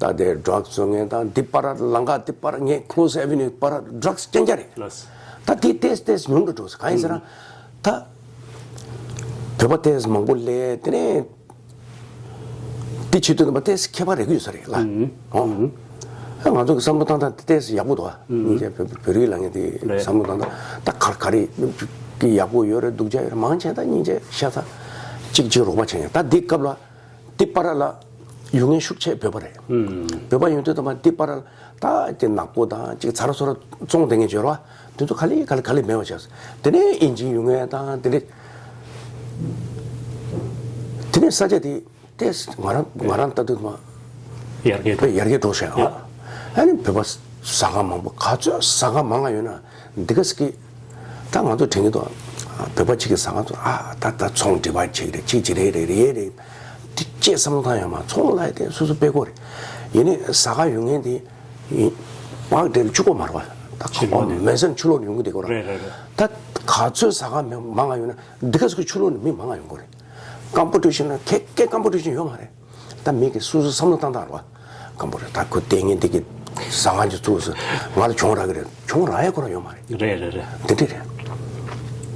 ད་དེ་ཌྲག་སི་བཙོང་མཁན་དང་འདི་པར་ལང་ཀ་འདི་པར་ངས་ཁོ་ལོ་སི་ཨེ་ཝེ་ནིའུ་པར་ཌྲག་སི་རྐྱང་རྐྱང་རེད། ལགས། ད་དེ་ཏོག་ཙམ་ཏོག་ཙམ་ཉུང་དུ་འགྲོ་སོང་གང་ཡིན་ཟེར་ན། ཨུ། ད་བོད་པ་ཏོག་ཙམ་མང་པོ་སླེབས་དེ་ནས། འདི་བྱེད་དུས་ཙམ་པ་ཏོག་ཙམ་ཁྱད་པར་རེ་གི་ཡོད་ས་རེད་ལ། ཨང་། ཨང་། ང་ཚོ་གི་བསམ་བློ་བཏང་སྟངས་དེ་ཏོག་ཙམ་ཡག་པོ་འདུག་ཨང་། ཨང་། ཉིན་རྒྱབ་བོད་རིགས་ལ་ངས་དེ་རེད། བསམ་བློ་བཏང་སྟངས་ད་ག་རེ་ག་རེ་གི་ཡག་པོ་ཡོད་རེད། སྡུག་ཅག་ཡོད་རེད། མང་ཆེ་ད་སྙིང་རྗེ་ཤ་ཚ་གཅིག་གཅིག་རོགས་པ་བྱེད་མཁན། ད་འདི་སྐབས་ལ་འདི་པར་ལ་ཡོང་མཁན་ཤུགས་ཆེ་བོད་པ་རེད། ཨང་། བོད་པ་ཡོང་དུས་ཙམ་པ་འདི་པར་ལ་ད་དེ་ནག་པོ་དང་གཅིག་ཚ་ར་ཚོ་ར་བཙོང་བསྡད་མཁན་ཡོད་རེད་བ། དེ་ཚོ་ག་ལེ་ག་ལེ་ག་ལེ་མེད་པ་བྱས། དེ་ནས་ཨིན་ཇི་ཡོང་མཁན་དང་དེ་འདྲ། དེ་ནས་ས་ཆ་དེ་ཏོག་ཙམ་ང་རང་ང་རང་ལྟ་དུས་མ། ཡར་རྒྱས་འགྲོ། ཡར་རྒྱས་འགྲོ་ཤག་ཡ། ཨ་ནི་བོད་པ་ཟ་ཁང་མང་པོ་ག་ཚོད་ཟ་ཁང་མང་ང་ཡོད་ན་འདི་ག་ཟིག་གི། ད་ང་ཚོ་དྲན་གྱི་འདུག་བོད་པ་གཅིག་གི་ཟ་ཁང་ཚོ་ཨ་ད་ད་ཚོང་འབྲེལ་བ་བྱེད་ཀྱི་རེད། གཅིག་གཅིག་རེད་རེད་རེད་རེད། དེ་ཅེས་བསམ་བློ་བཏང་ཡོད་མ། ཚོང་ལ་དེ་སོ་སོ་སྤེལ་དགོས་རེད། ཡིན་ནའི་ཟ་ཁང་ཡོད་མཁན་དེ་ཡིན། པག་ཌེལ་གཅིག་པོ་མ་རེད་བ། ད་ཕྱི་ལོགས་ནས་མེ་སན་ཕྱི་ལོགས་ནས་ཡོང་གི་དེ་གོ་ར། རེད་རེད་རེད། ད་ག་ཚོད་ཟ་ཁང་མང་ང་ཡོད་ན་འདི་ག་ཟིག་གི་ཕྱི་ལོགས་ནས་མི་མང་ང་ཡོང་གི་རེད། ཀམ་པོ་ཊི་ཤན་ན་ཁེ་ཁེ་ཀམ་པོ་ཊི་ཤན་ཡོད་མ་རེད། ད་མི་གི་སོ་སོ་བསམ་བློ་བཏང་སྟངས་རེད་བ། ཀམ་པོ་ཊི་ད་ཁོ་ལྟས་ངན་འདི་གི་ཟ་ཁང་ཅིག་བཙུགས་སོང་ང་ལ་གྱོང་རག་གི་རེད། གྱོང་རག་ཡ་ཁོ་རང་ཡོད་མ་རེད། རེད་རེད་རེད། འདི་འདྲ་རེད།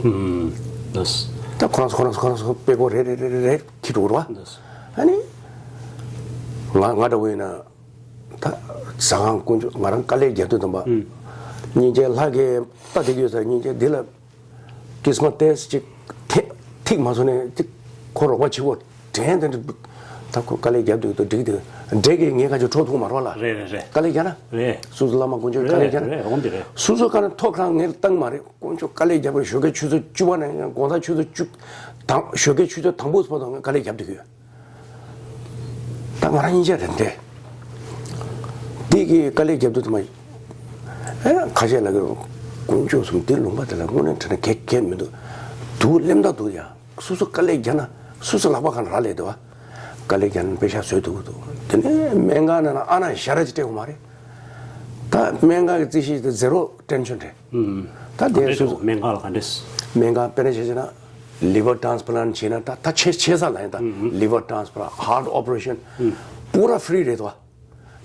ཨུམ། ལགས། ད་ཁོ་རང་ཚོ་ཁོ་རང་ཚོ་ཁོ་རང་ཚོ་སྤེལ་དགོས་རེད་རེད་རེད་རེད་རེད། ཁྱི་འགྲོ་རོ། ཨ་ནི། ང་ང་འདྲ་བོ་ཡིན་ན་ད་ཟ་ཁང་དཀོན་མཆོག་ང་རང་དཀའ་ལས་རྒྱབ་དུས་དང་པ། ཨུམ། སྙིང་རྗེ་ལྷ་གིས་ལྟ་བསྡད་ཀྱི་ཡོད་ས་སྙིང་རྗེ་འདི་ལ་ཀིས་མ་ཏེས་ཅིག་ཐེ་ཐིག་མ་སོང་ནས་ཅིག་ཁོ་རོགས་པ་བྱེད་དགོས་དྲན་དེ་འདྲ། ད་ཁོ་དཀའ་ལས་རྒྱབ་དུས་ད་འགྲིག་དེ་འདྲས་ཀྱི་ངས་ཁ་ཆུ་འཕྲོག་ཐུབ་མ་རོགས་ལ། རེད་རེད་རེད། དཀའ་ལས་རྒྱབ་ན། རེད། སོ་སོ་བླ་མ་དཀོན་མཆོག་དཀའ་ལས་རེད་རྒྱབ་ན། རེད་འོང་དེ་རེད། སོ་སོ་ཀ་ན་ཐོག་ཁང་ངས་བཏང་མ་རེད། དཀོན་མཆོག་དཀའ་ལས་རྒྱབ་པར་ཞོགས་ཀའི་ཆུ་ཚོད་བཅུ་པ་ནས་དགོང་དག་ཆུ་ཚོད་བཅུ་དང་ཞོགས་ཀའི་ཆུ་ཚོད་དང་པོ་བར་དུ་ངས་དཀའ་ལས་རྒྱབ་བསྡད་ཀྱི་ཡོད། ད་ང་རང་སྙིང་རྗེ་དེ་འདྲས། དེ་གི་དཀའ་ལས་རྒྱབ་དུས་དུ་མ། ཨེ་ཁ་ཤས་ལ་གི་དཀོན་མཆོག་གསུམ་དེ་ལུང་པ་དེ་ལ་དངོས་གནས་དྲང་གནས་གལ་གལ་མི་འདུག་འདུག་སླེབས་ད་འདུག་ཡ། སོ་སོ་དཀའ་ལས་རྒྱབ་ན་སོ་སོ་ལག་པ་གང་རག་ལས་འདུག་བ། དཀའ་ལས་རྒྱབ་ན་པེ་ཤག་བཟོས་འདུག་འདུག་དེ་ནས་སྨན་ཁང་ནང་ན་ཨ་ན་ཞ་ར་ཅིག་སྤྲད་དགོས་མ་རེད། ད་སྨན་ཁང་གི་རྩིས་གཞི་དེ་ཟེ་རོ་ཊེན་ཤོན་རེད། ཨུམ། ད་དེ་སོ་སོ་སྨན་ཁང་ལ་ག་འདྲས། སྨན་ཁང་དཔེར་ན་བྱས་བྱས་ན་ལི་ཝར་ཊ་རན་སི་པ་ལན་ཊི་བྱས་ན་ད་ད་ཆེ་ཆེ་ས་ལ་ཡིན་ད། ལི་ཝར་ཊ་རན་སི་པ་ལན་ཊི་ཧར་ཊི་ཨོ་པ་རེ་ཤན་པུ་ར་ཧྥི་རི་རེད་དོ།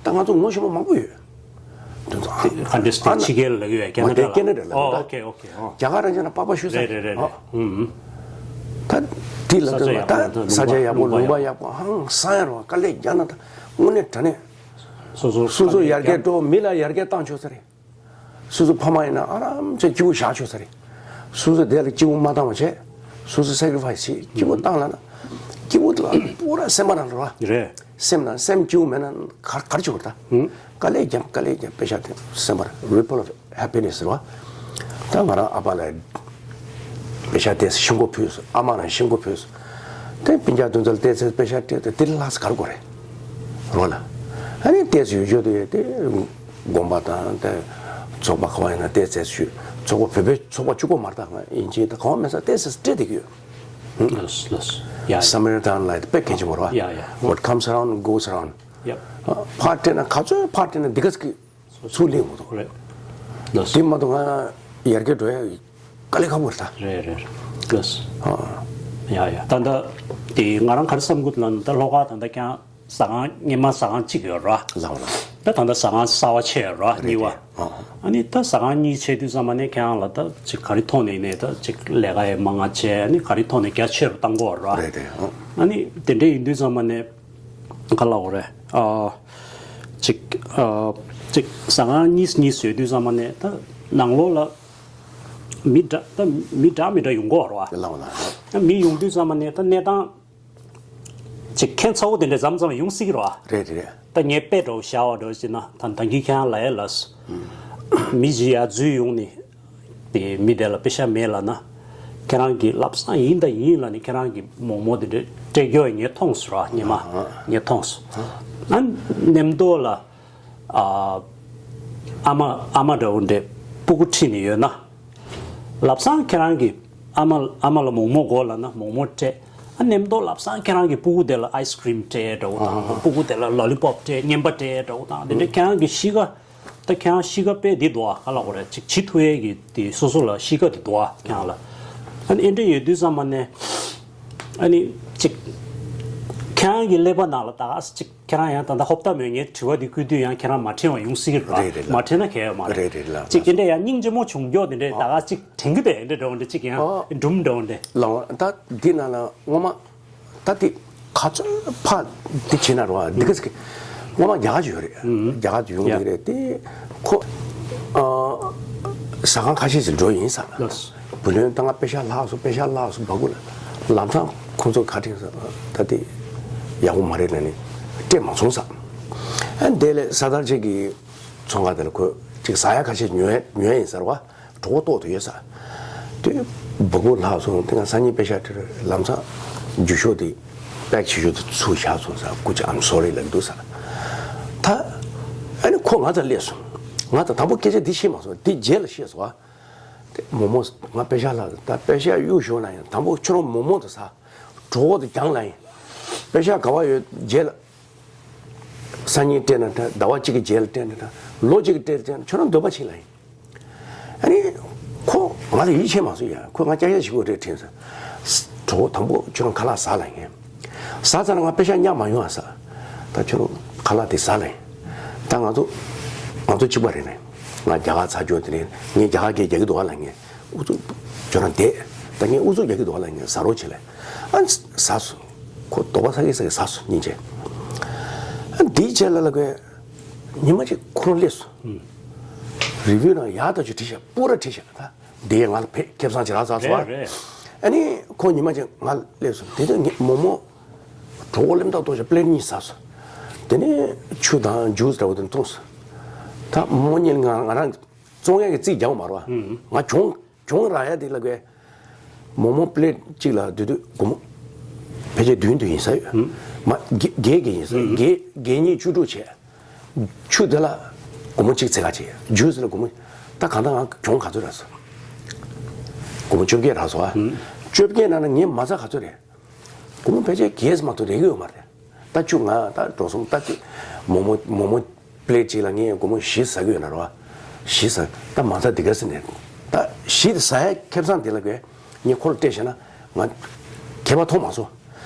ད་ང་ཚོ་ངོ་ཤེས་པ་མང་པོ་ཡོད། དེ་ཚོ་ཨ་ག་འདྲས་ཨ་ན་ཕྱི་རྒྱལ་ལ་ཡོད་ཀེ་ན་ཌ་ལ། ཀེ་ན་ཌ་ལ་ཨོ་ཡོད་ད། ཨོ་ཁེ་ཨོ་ཁེ་ཨོ། རྒྱ་གར་རང་ཅན་ན་པགས་པ་བཤུས་ས་རེད་རེད་རེད། ཨོ། ཨུམ། ད་དེ་ལ་ས་ཆ་ཡག་པོ་ད་ད་ས་ཆ་ཡག་པོ་ལུང་པ་ཡག་པོ་ཧང་སང་ཡ་རོ་དཀའ་ལས་རྒྱག་ན་ད་དངོས་གནས་དྲང་གནས་སོ་སོ་སོ་སོ་ཡར་རྒྱས་འགྲོ་མི་ལ་ཡར་རྒྱས་བཏང་ཆོག་ས་རེད། སོ་སོ་ཕ་མ་ཡིན་ན་ཨ་རམ་ཆེ་སྐྱིད་པོ་བཞག་ཆོག་ས་རེད། སོ་སོ་དེ་ལ་སྐྱིད་པོ་མ་བཏང་བ་བྱས། སོ་སོ་སེ་ཀི་རི་ཕ་ཡི་སི་བྱེད་སྐྱིད་པོ་བཏང་ལ་ན། སྐྱིད་པོ་ལ་པུ་ར་སེམས་པ་ནང་རེད་བ། རེད། སེམས་ནང་སེམས་སྐྱིད་པོ་མེད་ན་ག་ག་རེ་བྱེད་དགོས་རེད་ད། ཧུམ། དཀའ་ལས་རྒྱབ་དཀའ་ལས་རྒྱབ་པེ་ཤག་དེ་སེམས་པར་རི་པལ་ཨོཕ་ཧེ་པི་ནེ་སི་རེད་བ། ད་ང་རང་ཨ་ཕ་ལ་པེ་ཤག་དེ་ཤིང་སྒོ་ཕུལ་སོང་ཨ་མ་ལ་ཤིང་སྒོ་ཕུལ་སོང་། དེ་སྤུན་ཀྱག་དོན་དུ་ལ་ཏེ་ཚེ་པེ་ཤག་སྤྲད་དེ་དེ་ལ་ལྷག་ས་ག་རེ་དགོས་རེད། རོ་ལ། ཨ་ནི་ཏེ་ཚེ་ཡུལ་ཆོས་དེ་དེ་དགོན་པ་དང་དེ་ཚོགས་པ་ག་བ་ཡིན་ན་ཏེ་ཚེ་ཞུ། ཚོགས་པ་བོད་པའི་ཚོགས་པ་གཅིག་པོ་མ་རེད་ད་ང་ཡིན་ཅིང་ད་ག་བ་མེད་ས་ཏེ་ཚེ་སྤྲད་དེ་གི་ཡོད། ལོས་ལོས། ཡ་ཡ། Samaritan like དཔེ་གལ་ཆེན་པོ་རེད་བ། ཡ་ཡ། What comes around goes around. ཡ། ཕར་སྤྲད་ན་ག་ཚོད་ཕར་སྤྲད་ན་འདི་ག་ཚོད་ཀྱི་ཚུར་ལེན་དགོས་འདུག་རེད། ལོས། དེ་མ་གཏོགས་ང་ཡར་རྒྱས་འགྲོ་ཡ་དཀའ་ལས་ཁག་པོ་རེད་ད། རེད་རེད། ལོས། ཨ། ཡ་ཡ། ད་ལྟ་དེ་ང་རང་ག་རེ་བསམ་གྱི་འདུག་ལབ་ན་ད་ལྷོ་ཁ་ད་ལྟ་ཀྱང་ཟ་ཁང་སྔོན་མ་ཟ་ཁང་གཅིག་ཡོད་ར། ལགས་ལགས། ད་ད་ལྟ་ཟ་ཁང་གསར་པ་ཕྱེ་ཡོད་ར་རེད་གཉིས་པ། རེད། ཨ། ཨ་ནི་ད་ཟ་ཁང་གཉིས་ཕྱེ་དུས་ཙམ་པ་ནས་ཁྱེད་རང་ལ་ད་ཅིག་ག་རེ་ཐོག་ནས་ཡིན་ནའི་ད་ཅིག་ལས་ཀ་ཡང་མང་ང་བྱས་ཨ་ནི་ག་རེ་ཐོག་ནས་རྒྱ་ཆེ་རུ་བཏང་དགོས་ར། རེད་རེད། ཨ། ཨ་ནི་དེ་འདྲ་ཡིན་དུས་ཙམ་པ་ནས་ག་ལབ་དགོས་རེད། ཨ། ཅིག་ཨ། ཅིག་ཟ་ཁང་གཉིས་གཉིས་བཟོས་དུས་ཙམ་པ་ནས་ད་ནང་ལོགས་ལ་མི་འདྲ་ད་མི་འདྲ་མི་འདྲ་ཡོང་གི་ཡོད་རེད་བ། ལགས་ལགས། ད་མི་ཡོང་དུས་ཙམ་པ་ནས་ད་གནས་སྟངས་ཅིག་ཁྱད་མཚར་པོ་དེ་འདྲ་མཚམས་མཚམས་ཡོང་སྲིད་ཀྱི་རེད་བ། རེད་རེད། ད་ངས་དཔེ་འདྲ་བོ་བཞག་པ་འདྲ་བོ་བྱས་ན་ད་ད་གིན་ཁྱེད་རང་ལབ་ཡས་ལ། མི་གཅིག་ཡར་འཛུལ་ཡོང་ནས། དེ་མི་དེ་ལ་པེ་ཤ་མེད་ལབ་ན། ཁྱེད་རང་གིས་ལབ་སང་ཡིན་ད་ཡིན་ལབ་ནས་ཁྱེད་རང་གིས་མོག་མོག་དེ་འདྲ་སྤྲད་རྒྱུ་ངས་མཐོང་སོང་ར་སྔོན་མ། ཨ་ཨ། ངས་མཐོང་སོང་། ཨ། མཉམ་དུ་ལ། ཨ། ཨ་མ་ཨ་མ་འདྲ་བོ་འདྲས་སྤུ་གུ་ཁྲིད་ནས་ཡོད་ན། ལབ་སང་ཁྱེད་རང་གིས་ཨ་མ་ཨ་མ་ལ་མོག་མོག་དགོས་ལབ་ན་མོག་མོག་སྤྲད། ཨ། མཉམ་དུ་ལབ་སང་ཁྱེད་རང་གིས་སྤུ་གུ་དེ་ལ་ཨའི་སི་ཀྲིམ་སྤྲད་འདྲ་བོ་དང་ཨ་ཨ། སྤུ་གུ་དེ་ལ་ལོ་ལི་པོབ་སྤྲད་རྔན་པ་སྤྲད་འདྲ་བོ་དང་དེ་འདྲ་ཨ། ཁྱེད་རང་གིས་གཤིས་ཀ་ད་ཁྱེད་རང་གཤིས་ཀ་དཔེ་འདི་འདུག་ཨ། ག་ལབ་དགོས་རེད། ཅིག་བྱེད་ཐུབ་ཡས་ཀྱི་དེ་སོ་སོ་ལ་གཤིས་ཀ་དེ་འདུག་ཨ། ཁྱེད་རང་ལ། ཨ་ནི་ཨེ་འདྲ་ཡོད་དུས་ཙམ་པ་ནས་ཨ་ནི་ཅིག་ཁྱེད་རང་གི་ཀླད་པ་ནང་ལ་ད་ག་ཅིག་ཁྱེད་རང་ཡང་ད་ལྟ་ཧོབ་ཏ་མོད་ངའི་དྲི་བ་འདི་བསྐུལ་དུས་ཡང་ཁྱེད་རང་མ་དྲན་བ་ཡོང་སྲིད་ཀྱི་རེད། རེད་རེད་ལགས། མ་དྲན་ན་གལ་ཡོད་མ་རེད། རེད་རེད་ལགས། ཅིག་དེ་འདྲ་ཡང་སྙིང་རྗེ་མོ་བྱུང་མགྱོགས་དེ་འདྲ་ད་ག་ཅིག་དྲན་གྱི་འདུག་ཨེ་འདྲ་འདྲ་བོ་འདྲ་ཅིག་ཡང་ཨོ། སྒྲུང་འདྲ་བོ་འདྲ། ལགས་ད་འདི་ནང་ལ་ངོ་མ། ད་དེ་ག་ཚོད་ཕ་འདི་བྱེད་ན་རོ་འདི་ག་ཟིག་ངོ་མ་རྒྱ་གར་ཡོད་རེད། ཨུམ། རྒྱ་གར་ཡོང་ཡ། གི་རེད་དེ་ཁོ་ཨ་ཟ་ཁང་ཁ་ཤས་ཤིག་འགྲོ་ཡིན་ས། ལགས། བུ་ལོན་ད་ང་པེ་ཤག་ལྷག་སོང་པེ་ཤག་ལྷག་སོང་བ་གུ་ལ་ལམ་སང་ཁོང་ཚོ་ག་དྲན་ས་ད་དེ་ཡག་པོ་མ་རེད་ལབ་ནས་སྤྲད་མ་སོང་ས། ཨ་དེ་ལས་ས་དར་ཆེ་གི་ཚོང་ཁང་དེ་ལ་ཁོས་ཅིག་ཟ་ཡ་ཁ་ཤས་ཉོས་ཉོས་ཡིན་ཟེར་བ། གྲོད་ཁོག་ལྟོགས་དུ་ཡོད་ས། དེ་བ་གུ་ལྷག་སོང་དེ་ང་སང་ཉིན་པེ་ཤག་སྤྲད་རེད་ལམ་སང་རྒྱུགས་ཤོག་དེ་པེག་བྱེད་ཤོག་དེ་ཚུར་བཞག་སོང་ས་སྐུ་ཅག I'm sorry ལབ་འདུག་ས། ད་ཨ་ནི་ཁོ་ང་ཚ་སླེབས་སོང་། ང་ཚ་དང་པོ་སྐད་ཆ་འདི་བཤད་མ་སོང་དེ་རྗེས་ལ་བཤད་སོང་ཨ། དེ་མོག་མོག་ང་པེ་ཤག་ལྷག་ད་པེ་ཤག་གཡུག་ཞོག་ན་ཡང་དང་པོ་ཁྱོད་རང་མོག་མོག་དེ་ཟ། གྲོད་ཁོག་དེ་རྒྱང་ལ་ཡིན། པེ་ཤག་ག་བ་ཡོད་རྗེས་ལ། སང་ཉིན་སྤྲད་ན་འདྲ་ཟླ་བ་གཅིག་གི་རྗེས་ལ་སྤྲད་ན་འདྲ་ལོ་གཅིག་གི་སྤྲད་ན་ཁྱོད་རང་འདོད་པ་བྱེད་ལ་ཡིན། ཨ་ནི་ཁོ་ང་ལ་ཡིད་ཆེས་མ་སོང་ཡ་ཁོ་ང་སྐྱ་ཤ་ཞིག་གོ་སྤྲད་དྲན་ས། གྲོགས་དང་པོ་ཁྱོད་རང་ཁ་ལག་ཟ་ལ་ཡིན། ཟ་ཚར་ན་ང་པེ་ཤག་ཉར་མ་ཡོང་ཨ་ས། ད་ཁྱོད་རང་ཁ་ལག་དེ་ཟ་ལ་ཡིན། ད་ང་ཚོ་ང་ཚོ་གཅིག་པ་རེད་ནས་ང་རྒྱ་གར་ཚ་རྒྱུ་དེ་རེད་ངས་རྒྱ་གར་སྐད་རྒྱག་གི་འདུག་ཨ་ལ་ངས། ཨུ་ཚུགས་ཁྱོད་རང་བསྡད། ད་ངས་ཨུ་ཚུགས་རྒྱག་གི་འདུག་ལ་ངས་ཟ་རོགས་བྱེད་ལ། ཨ་ནི་ཟ་སོང་། ཁོ་དོགས་པ་ཟ་གི་ཟ་གི་ཟ་སོང་སྙིང་རྗེ། འདིའི་རྗེས་ལ་ལ་གོས་ཉི་མ་གཅིག་ཁོ་རང་སླེབས་སོང་། རི་བོའི་ནང་ཡག་ཐག་ཆོད་བྲིས་ཤག་པུ་ར་བྲིས་ཤག་ད་འདི་ང་ལ་ཕེ་ཁེ་བཟང་ཅིག་རག་ཚར་སོང་། རེད་རེད། ཨ་ནི་ཁོ་ཉི་མ་གཅིག་ང་སླེབས་སོང་། དེ་དུས་ངས་མོག་མོག་གྲོགས་པོ་སླེབས་དང་ཏོག་ཙམ་པླེཊ་གཉིས་ཟ་སོང་། དེ་ནས་ཆུ་དང་ཇུས་འདྲ་བོ་དེ་འཐུང་སོང་། ད་མོག་མོག་གཉིས་ང་ང་རང་བཙོང་ཡག་གི་རྩིས་རྒྱག་མ་རོགས། ང་གྱོང་གྱོང་རག་ཡ་དེ་ལ་གོས། མོག་མོག་པླེཊ་གཅིག་ལ་དེ་དུས་སྒོར་མོ་ཕལ་ཆེར་བདུན་དུ་ཡིན་ས་ཡོད། མ་བརྒྱད་བརྒྱད་བརྒྱད་ཡིན་ས་ཡོད། བརྒྱད་བརྒྱད་གཉིས་བཅུ་དྲུག་བྱས། ཆུ་དེ་ལ་སྒོར་མོ་གཅིག་ཚེ་ག་བྱས། ཇུས་ལ་སྒོར་མོ། ད་གང་ལྟར་ང་གྱོང་ག་ཚོད་རག་སོང་། སྒོར་མོ་བཅོ་བརྒྱད་རག་སོང་ཨ། བཅོ་བརྒྱད་ནང་ན་ངས་མ་རྩ་ག་ཚོད་རེད། སྒོར་མོ་ཕལ་ཆེར་བརྒྱད་ཙམ་མ་གཏོགས་རེག་གི་ཡོད་མ་རེད། ད་བཅུ་ང་ད་འགྲོ་སོང་ད་ཅིག་མོག་མོག་མོག་མོག་པླེཊ་གཅིག་ལ་ངས་སྒོར་མོ་བཞི་ཟ་གི་ཡོད་ན་རོ། བཞི་ཟ་ད་མ་རྩ་འདི་ག་ཟེར་ནས་ད་བཞི་ཟ་ཡ་ཁེ་བཟང་དེ་ལ་གོས་ངས་ཁོ་ལ་སྤྲད་བཞག་ན་ང་ཁྱད་པར་མཐོང་མ་སོང་།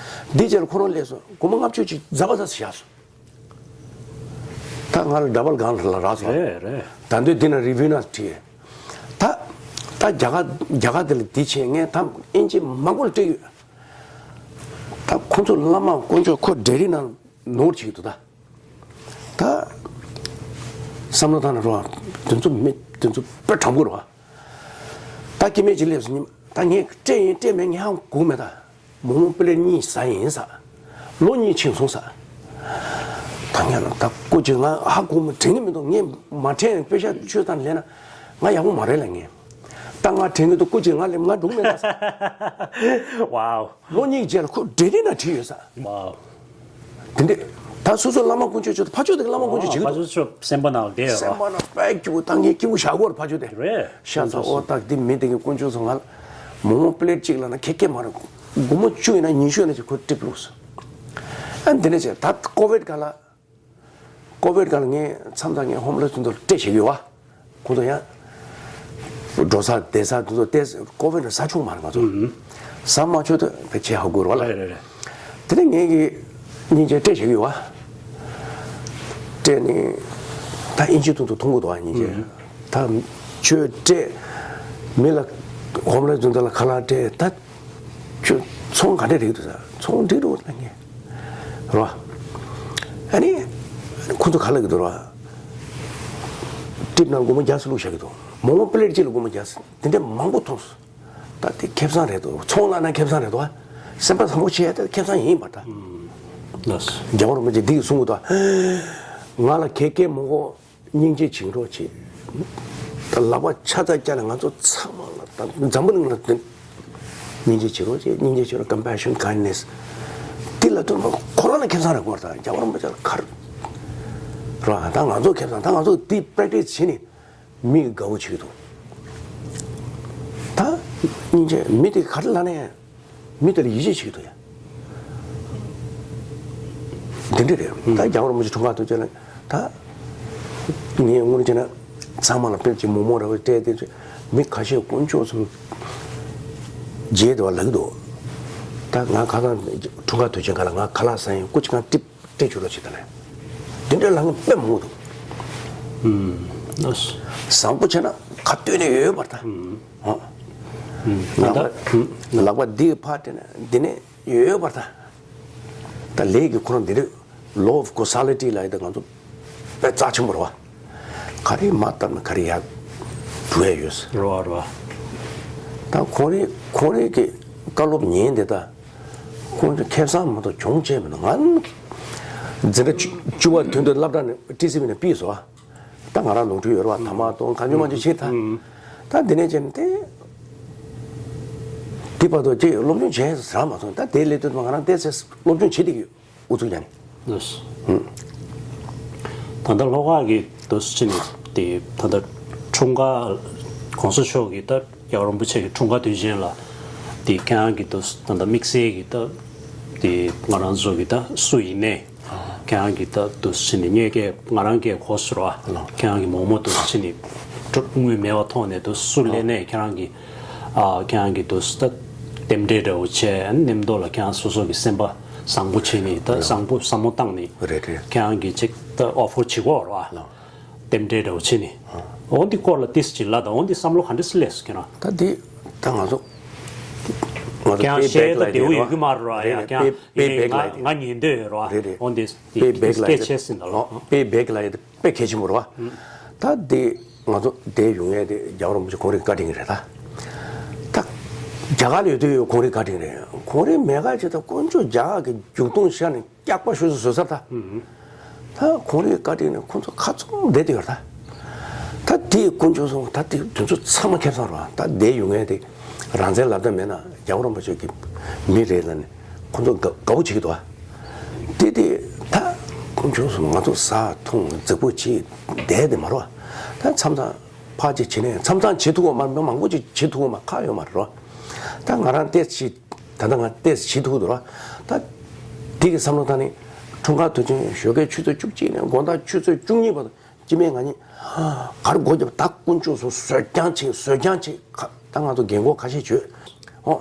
འདི་རྗེས་ལ་ཁོ་རང་སླེབས་སོང་། སྒོར་མོ་ལྔ་བཅུ་ཅིག་ཛ་བ་ཛ་བཞག་སོང་། ད་ང་ལ་ཌ་བལ་སྒང་ལ་རག་སོང་། རེད་རེད། ད་འདོད་འདི་ན་རི་བིའུ་ན་བྲིས། ད་ད་རྒྱ་གར་རྒྱ་གར་དེ་ལ་འདི་བྱས་ངས་ད་ཨིན་ཇི་མང་པོ་ལ་སྤྲད་ཡོད། ད་ཁོ་ཚོ་བླ་མ་དཀོན་མཆོག་ཁོ་འདྲེ་རིགས་ནང་ནོར་བྱེད་ཀྱི་འདུག་ད། ད་བསམ་བློ་བཏང་ན་རོ། དེ་ཚོ་མི་དེ་ཚོ་དཔེ་དྲང་པོ་རོ། ད་སྐྱེ་དམན་ཅིག་སླེབས་སོང་ཉིན་ད་ངས་སྤྲད་ཡིན་སྤྲད་མེད་ངས་ཧ་གོ་མེད་ད། མོག་མོག་པི་ལེ་གཉིས་ཟ་ཡིན་ས། ལོ་གཉིས་ཕྱིན་སོང་ས། ད་ངས་ལ་ད་སྐུ་མཁྱེན་ང་ཧ་གོ་མི་དྲན་གི་མི་འདུག་ངས་མ་དྲན་པེ་ཤ་ཆོས་དང་ལས་ན་ང་ཡག་པོ་མ་རེད་ལ་ངས། ད་ང་དྲན་གི་འདུག་སྐུ་མཁྱེན་ང་ལས་ང་འགྲུག་མེད་ད་ས། ཝའོ། ལོ་གཉིས་རྗེས་ལ་ཁོ་འདྲེ་རིགས་ན་བྲིས་ཡོད་ས། ཝའོ། དེ་འདྲས། ད་སོ་སོ་བླ་མ་དཀོན་མཆོག་ཆོས་ཕ་ཆོས་དེ་བླ་མ་དཀོན་མཆོག་བྱེད་ཀྱི་འདུག་ཕ་ཆོས་ཆོས་སེམས་པ་ནང་བསྡད་ཡོད་སེམས་པ་ནང་དཔེ་སྐྱིད་པོ་ད་ངས་སྐྱིད་པོ་བཞག་གོ་ར་ཕ་ཆོས་དེ། རེད། ཤ་ཚ་ཨོ་ཏག་འདི་མི་དེ་གི་དཀོན་མཆོག་ཚོ་ང་ལ་མོག་མོག་པི་ལེཊ་གཅིག་ལ་ན་ཁེ་ཁེ་མ་རེད། སྒོར་མོ་བཅུ་ཡིན་ན་ཉི་ཤུ་ཡིན་ན་ཅིག་ཁོ་ཊིབ་བླུགས་སོང་། ཨ་འདི་འདྲས་བྱས་ད་ཀོ་ཝིཌ་ག་ལ། ཀོ་ཝིཌ་ག་ལ་ངས་མཚམས་མཚམས་ངས་ཧོམ་ལེ་སི་དེ་ཚོ་ལ་སྤྲད་བྱེད་ཀྱི་ཡོད་བ། ཁོང་ཚོ་ཡང་། འགྲོ་ས་བསྡད་ས་དེ་ཚོ་བལྟས་ཀོ་ཝིཌ་ལ་ཟ་ཆོག་མ་རེད་ང་ཚོ། ཟ་མ་ཆོག་དུས་ཕལ་ཆེར་ཧ་གོ་རོགས་ལ། རེད་རེད་རེད། དེ་ནས་ངས་ཀྱི་སྙིང་རྗེ་སྤྲད་བྱེད་ཀྱི་ཡོད་བ། སྤྲད་ནས་ད་ཨིན་ཇི་ཐུང་ཐུང་མཐོང་གི་འདུག་ཨ་སྙིང་རྗེ། ད་ཆོས་སྤྲད། མི་ལ་ཧོམ་ལེ་སི་དེ་ཚོ་ལ་ཁ་ལག་སྤྲད་ད། ཁྱོད་ཚོང་ག་འདྲས་རེད་འདུག་ཟེར། ཚོང་འགྲིག་འདུག་ལབ་ངས། རོ། ཨ་ནི། ཁོ་ཚོ་ག་ལབ་ཀྱི་འདུག་རོ། ཊིབ་ནང་སྒོར་མོ་བརྒྱ་ཙམ་བླུགས་བཞག་གི་འདུག་མོག་མོག་པི་ལེཊ་གཅིག་ལ་སྒོར་མོ་བརྒྱ་ཙམ་དེ་འདྲས་མང་པོ་མཐོང་སོང་། ད་དེ་ཁེ་བཟང་རེད་འདུག་ཚོང་ལབ་ན་ཁེ་བཟང་རེད་འདུག་སེམས་པ་བཟང་པོ་བྱས་ད་ཁེ་བཟང་ཡིན་པ་ད། ལགས་སོ། རྒྱལ་བ་རིན་པོ་ཆེ་འདི་གིས་གསུང་གི་འདུག་ང་ལ་གད་སྐད་མི་དགོས། སྙིང་རྗེ་བྱེད་རོགས་བྱེད། ད་ལག་པ་ཆ་ཚང་བཀྱག་ནས་ང་ཚོ་ཚང་མ་ལ་ད་འཛམ་བུ་གླིང་ལ་དེ་སྙིང་རྗེ་བྱེད་རོགས་བྱེད། སྙིང་རྗེ་བྱེད་རོགས། Compassion, kindness། འདི་ལ་དོན་ཁོ་རང་ལ་ཁེ་བཟང་རེད་གོ་ད་རྒྱལ་བ་རིན་པོ་ཆེ་ལ་ག་རེ་རོ། ད་ང་ཚོ་ཁེ་བཟང་ད་ང་ཚོ་འདི་པེ་རེག་ཊི་སི་བྱེད་ནས་མི་དགའ་བོ་བྱེད་ཀྱི་འདུག་ད་སྙིང་རྗེ་མི་དེ་ག་རེ་ལབ་ནས། མི་དེ་ལ་ཡིད་ཆེས་བྱེད་ཀྱི་འདུག་ཡ། འདི་འདྲ་རེད། ད་རྒྱལ་བ་རིན་པོ་ཆེ་འཁྲུངས་སྐར་དུས་ཆེན་ལ་ད། ངས་དངོས་གནས་བྱས་ན་ཚང་མ་ལ་དཔེ་ཅིག་མོག་མོག་ར་བ་སྤྲད་དེ་ཚོ་མི་ཁ་ཤས་དཀོན་མཆོག་གསུམ་རྗེས་དེ་བ་ལབ་ཀྱི་འདུག་ད་ང་ཁ་སང་འཁྲུངས་སྐར་དུས་ཆེན་ཁ་ལ་ང་ཁ་ལག་ཟ་ཡིན་སྐུ་ཅི་གང་ཏིབ་སྤྲད་བཅུག་རོགས་བྱེད་ད་ལས། འདི་འདྲ་ལབ་མཁན་དཔེ་མང་པོ་འདུག་ཨུམ། བཟང་པོ་བྱས་ན་ཁ་གཏོད་ནས་ཡོད་པར་ད། ཨུམ། ཨོ། ཨུམ། ལག་པ་ལག་པ་འདི་ཕར་སྤྲད་ན་འདི་ནས་ཡོད་པར་ད། ད་ལས་ཀྱི་ཁོ་རང་འདི་རེད། Law of causality ལབ་ཡ་ད་ང་ཚོ་དཔེ་རྩ་ཆེན་པོ་རེད་བ། ག་རེ་མར་བཏབ་ན་ག་རེ་ཡར་འགྲོ་ཡ་ཡོད་ས། རེད་བ་རེད་བ། ད་ཁོ་རེ་ཁོ་རེ་གི་བཀའ་སློབ་ཉན་དེ་ད། ཁོང་ཚོ་ཁེ་བཟང་མ་གཏོགས་གྱོང་ཆེ་མི་འདུག་ང་འཛིན་གྲྭ་བཅུ་བཅུ་པ་ཐོན་དུས་སློབ་གྲྭ་ནས་ཊི་སི་ཝི་ནས་ཕུད་སོང་ཨ། ད་ང་རང་ནོར་འཁྲུལ་ཡོད་རེད་བ་ཐ་མག་གཏོང་གང་བྱུང་མང་བྱུང་བྱེད་ད། ད་འདི་ནས་བྱས་ནས་དེ། དེ་བར་དུ་ཅིག་སློབ་སྦྱོང་བྱས་ཟེར་མ་སོང་ད་དེ་སླེབས་དུས་ང་རང་ལྟས་ཚེ་སློབ་སྦྱོང་བྱེད་བསྡད་ཀྱི་ཡོད། ཨུ་ཚུགས་ཀྱང་། ལགས་སོ། ད་ལྟ་ལྷོ་ཁ་གི་དུས་ཚོད་ནི་དེ་ད་ལྟ་འཁྲུངས་སྐར་གོང་ས་མཆོག་གི་ད་རྒྱལ་བ་རིན་པོ་ཆེ་གི་འཁྲུངས་སྐར་དུས་ཆེན་ལ་དེ་ཁྱེད་རང་གི་དུས་ད་ལྟ་དམིགས་བསལ་གྱི་ད་དེ་ང་རང་ཚོ་གི་ད་སུ་ཡིན་ནའི་ཁྱེད་རང་གི་ད་དུས་ཚོད་ནི་ངས་ཀྱི་ང་རང་གི་གོ་ཟུར་བ་ཁྱེད་རང་གི་མོག་མོག་དུས་ཚོད་ནི་གྲུབ་དངུལ་མེད་པ་ཐོག་ནས་དུ་སུ་ལས་ནའི་ཁྱེད་རང་གི་ཨ་ཁྱེད་རང་གི་དུས་ཚོད་ད་རྟེན་འབྲེལ་འདྲ་བོ་བྱས་ཨ་ནི་མཉམ་དུ་ལ་ཁྱེད་རང་སོ་སོ་གི་སེམས་པ། བཟང་པོ་བྱས་ནས་ད་བཟང་པོ་བསམ་བློ་བཏང་ནས་རེད་རེད། ཁྱེད་རང་གིས་ཅིག་ད་ཨོ་ཕར་བྱེད་དགོས་རེད་བ། རྟེན་འབྲེལ་འདྲ་བོ་བྱས་ནས། འོ་འདི་སྐོར་ལ་ཏིས་ཅིག་ལབ་དང་འོ་འདི་བསམ་བློ་ག་འདྲ་སེ་སླེབས་སོང་ཁྱེད་རང་། ད་འདི་ད་ང་ཚོ་ང་ ཀྱང་ཤེས་ད་བདེ་བོ་ཡོད་ཀྱི་མ་རེད་ར། ཡ་ཀྱང་ཡིན་ནའི་ང་ང་ཉན་འདོད་ཡོད་ར། རེད་རེད། འོན་ཏེ་དཔེ་བེག་ལ་སྐད་ཆ་ཟིན་ད་ལོ། དཔེ་བེག་ལ་ཡ་དཔེ་གལ་ཆེན་པོ་རེད་བ། ད་དེ་ང་ཚོ་བསྡད་ཡོང་ཡས་དེ་རྒྱལ་བ་རིན་པོ་ཆེ་ཁོང་རའི་བཀའ་དྲིན་རེད་ད། ད་རྒྱ་གར་ལ་ཡོད་དུས་ཁོང་རའི་བཀའ་དྲིན་རེད། ཁོང་རའི་མེད་ཁ་ཆེ་ད་དཀོན་མཆོག་རྒྱ་གར་གྱི་རྒྱུག་རྡུང་ཤར་ནས་སྐྱག་པ་ཤོར་ཚོ་བཟོ་ས་ད། ད་ཁོང་རའི་བཀའ་དྲིན་ནས་ཁོང་ཚོ་ཁ་ཚུམ་བསྡད་དེ་ཡོད་ད། ད་དེ་དཀོན་མཆོག་གསུམ་ད་དེ་དུས་ཚོད་ཚང་མ་ཁེབས་སང་རོ། ད་བསྡད་ཡོང་ངས་དེ་རང་བཙན་ལབ་ད་མེད་ན་རྒྱལ་བ་རིན་པོ་ཆེ་གི་མི་རེད་ལ་ནི་ཁོང་ཚོ་དགའ་དགའ་བོ་བྱེད་ཀྱི་འདུག་ཨ། དེ་དེ་ད་དཀོན་མཆོག་གསུམ་ང་ཚོ་ཟ་འཐུང་རྫིག་པོ་བྱེད་བསྡད་དེ་མ་རོ། ད་མཚམས་མཚམས་ཕར་ཅིག་བྱེད་ནས་མཚམས་མཚམས་བྱེད་ཐུབ་ཀྱི་མ་རེད། མང་པོ་ཅིག་བྱེད་ཐུབ་ཀྱི་མ་ཁག་ཡོད་མ་རེད་རོ། ད་ང་རང་ཏོག་ཙམ་ད་ལྟ་ང་ཏོག་ཙམ་བྱེད་ཐུབ་འདུག་ར། ད་དེ་གི་བསམ་བློ་བཏང་ནས་འཁྲུངས་སྐར་དུས་ཆེན་ཞོགས་ཀའི་ཆུ་ཚོད་བཅུ་གཅིག་ནས་དགོང་དག་ཆུ་ཚོད་བཅུ་གཉིས་བར་དུ་སྤྱི་མེད་ང་གཉིས་གར་སྒོ་བརྒྱབ། ད་དཀོན་མཆོག་གསུམ་གསོལ་རྐྱང་བྱེད། གསོལ་རྐྱང་བྱེད། ད་ང་ཚོ་རྒན་གོག་ཁ་ཤས་བྱོས་ཨོ།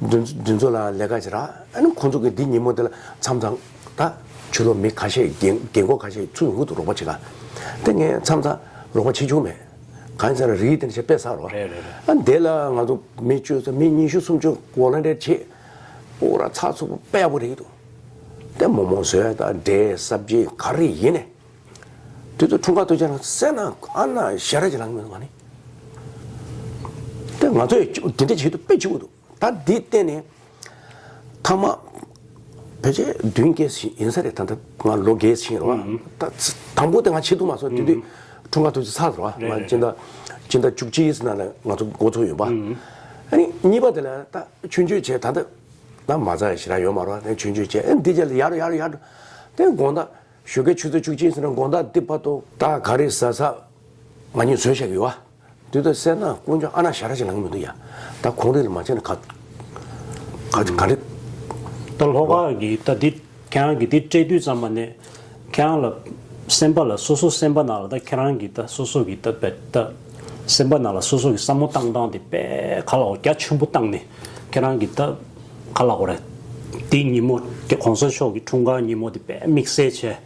འདི་འདི་ཚོ་ལ་ལས་ཀ་བྱེད་ར། ཨ་ནི་ཁོང་ཚོ་གི་འདི་ཉིན་མོ་འདི་ལ་མཚམས་མཚམས་ད་ཕྱི་ལོགས་མི་ཁ་ཤས་རྒན་རྒན་གོག་ཁ་ཤས་ཚུར་ཡོང་གི་འདུག་རོགས་པ་བྱེད་ག། དེ་ངས་མཚམས་མཚམས་རོགས་པ་བྱེད་བཅུག་མེད། གང་ཡིན་ཟེར་ན་རིགས་དེ་འདྲ་བྱས་དཔེ་བསགས་རོགས། རེད་རེད་རེད། ཨ་འདི་ལ་ང་ཚོ་མི་བཅུ་ཙམ་མི་ཉི་ཤུ་སུམ་ཅུ་ཝོ་ལན་ཊིར་བྱེད། ཨོ་ར་ཚགས་ཚུད་པོ་དཔེ་ཡག་པོ་རེད་འདུག་དེ་མོག་མོག་བཟོས་དང་འབྲས་སབ་ཇི་ག་རེ་ཡིན་ནས། དེ་ཚོ་འཁྲུངས་སྐར་དུས་ཆེན་ལ་སེ་ན་ཨ་ན་ཞེ་དྲག་ཅིག་ལངས་མི་འདུག་ག་ནི། དེ་ང་ཚོས་དེ་འདྲ་བྱེད་དུ་དཔེ་བྱེད་དགོས་འདུག་ད་འདི་བལྟས་ནས་ཐ་མ་ཕལ་ཆེར་བདུན་བརྒྱད་ཡིན་ས་རེད། ད་ལྟ་ང་ལོ་བརྒྱད་ཕྱིན་རོགས། ད་དང་པོ་དེ་ང་བྱེད་ཐུབ་མ་སོང་། དེ་དུས་འཁྲུངས་སྐར་དུས་ཚོད་ཚར་རོགས། ང་སྤྱི་ཟླ་སྤྱི་ཟླ་བཅུ་གཅིག་ནང་ལ་ང་ཚོ་འགོ་ཚུགས་ཡོད་པ། ཨ་ནི་གཉིས་པ་དེ་ལ་ད་ཆུང་ཆུང་བྱས། ད་ལྟ་ད་མ་རྩ་ཞེ་དྲག་ཡོད་མ་རོགས། ད་ཆུང་ཆུང་བྱས། ཨ་འདི་རྗེས་ལ་ཡར་ཡར་ཡར་དེ་དགོང་དག་ཞོགས་ཀའི་ཆུ་ཚོད་བཅུ་གཅིག་ཟིན་ན་དགོང་དག་འདི་བར་དུ་ད་ག་རེ་ཟ་ས་ང་གཉིས་བཟོས་བཞག་གི་ཡོད་བ། དེ་ཚོ་བསད་ན་དཀོན་མཆོག་ཨ་ན་ཞེ་དྲག་ཅིག་ལངས་མི་འདུག་ཡ། ད་ཁོང་རིགས་ལ་མ་བྱས་ན་ག་ག་ག་རེ། ད་ལྷོ་ཁ་གི་ད་འདི་ཁྱེད་རང་གི་འདི་སྤྲད་དུས་ཙམ་པ་ནས་ཁྱེད་རང་ལ་སེམས་པ་ལ་སོ་སོ་སེམས་པ་ནང་ལ་ད་ཁྱེད་རང་གི་ད་སོ་སོ་གི་ད་བེད་ད་སེམས་པ་ནང་ལ་སོ་སོ་གི་བསམ་བློ་བཏང་སྟངས་དེ་དཔེ་ག་ལ་འོ་རྒྱ་ཆེན་པོ་བཏང་ནས་ཁྱེད་རང་གི་ད་ག་ལ་འོ་རེད། འདི་ཉིན་མོ་གོང་ས་མཆོག་གི་འཁྲུངས་སྐར་ཉིན་མོ་དེ་དཔེ་དམིགས་བསལ་བྱས།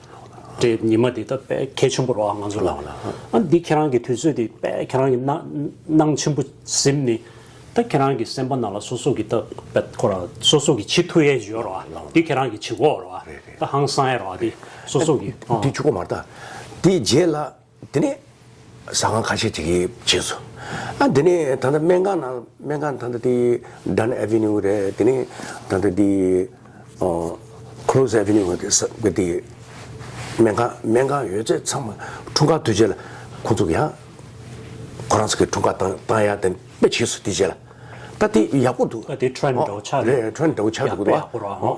དེ་ཉི་མ་དེ་ད་དཔེ་གལ་ཆེན་པོ་རེད་བ་ང་ཚོ་ལ། ལགས་ལགས། ཨ་འདི་ཁྱེད་རང་གི་དུས་ཚོད་དེ་དཔེ་ཁྱེད་རང་གི་སྣང་སྣང་ཆེན་པོ་ཟིན་ནས། ད་ཁྱེད་རང་གི་སེམས་པ་ནང་ལ་སོ་སོ་གི་ད་དཔེ་ཁོ་ར་སོ་སོ་གི་བྱེད་ཐུབ་ཡས་ཡོད་རེད་བ། ལགས་ལགས། འདི་ཁྱེད་རང་གི་བྱེད་དགོས་རེད་བ། རེད་རེད། ད་ཧང་སང་ཡས་རེད་བ། འདི་སོ་སོ་གི་ཨ། འདི་ཆུ་ཁོ་མར་ད། འདི་རྗེས་ལ་དེ་ནས་ཟ་ཁང་ཁ་ཤས་ཅིག་གིས་བྱས་སོང་། ཨ་དེ་ནས་ད་ལྟ་སྨན་ཁང་ནང་སྨན་ཁང་ད་ལྟ་དེ་Dunn Avenue་རེད། དེ་ནས་ད་ལྟ་དེ་ཨ་Cross Avenue་དེ་ས་གི་དེ་སྨན་ཁང་སྨན་ཁང་ཡོད་ཚད་ཚང་མ་འཁྲུངས་སྐར་དུས་ཆེན་ལ་ཁོང་ཚོ་གི་ཡང་ཁོ་རང་ཚོ་གི་འཁྲུངས་སྐར་བཏང་བཏང་ཡ་དེ་དཔེ་བྱས་སོང་། དེ་རྗེས་ལ་ད་དེ་ཡག་པོ་འདུག་ད་དེ་ཁྲེན་འདྲ་བོ་ཆགས་འདུག་རེད། ཁྲེན་འདྲ་བོ་ཆགས་འདུག་ཡག་པོ་ཡག་པོ་རེད་བ། ཨ་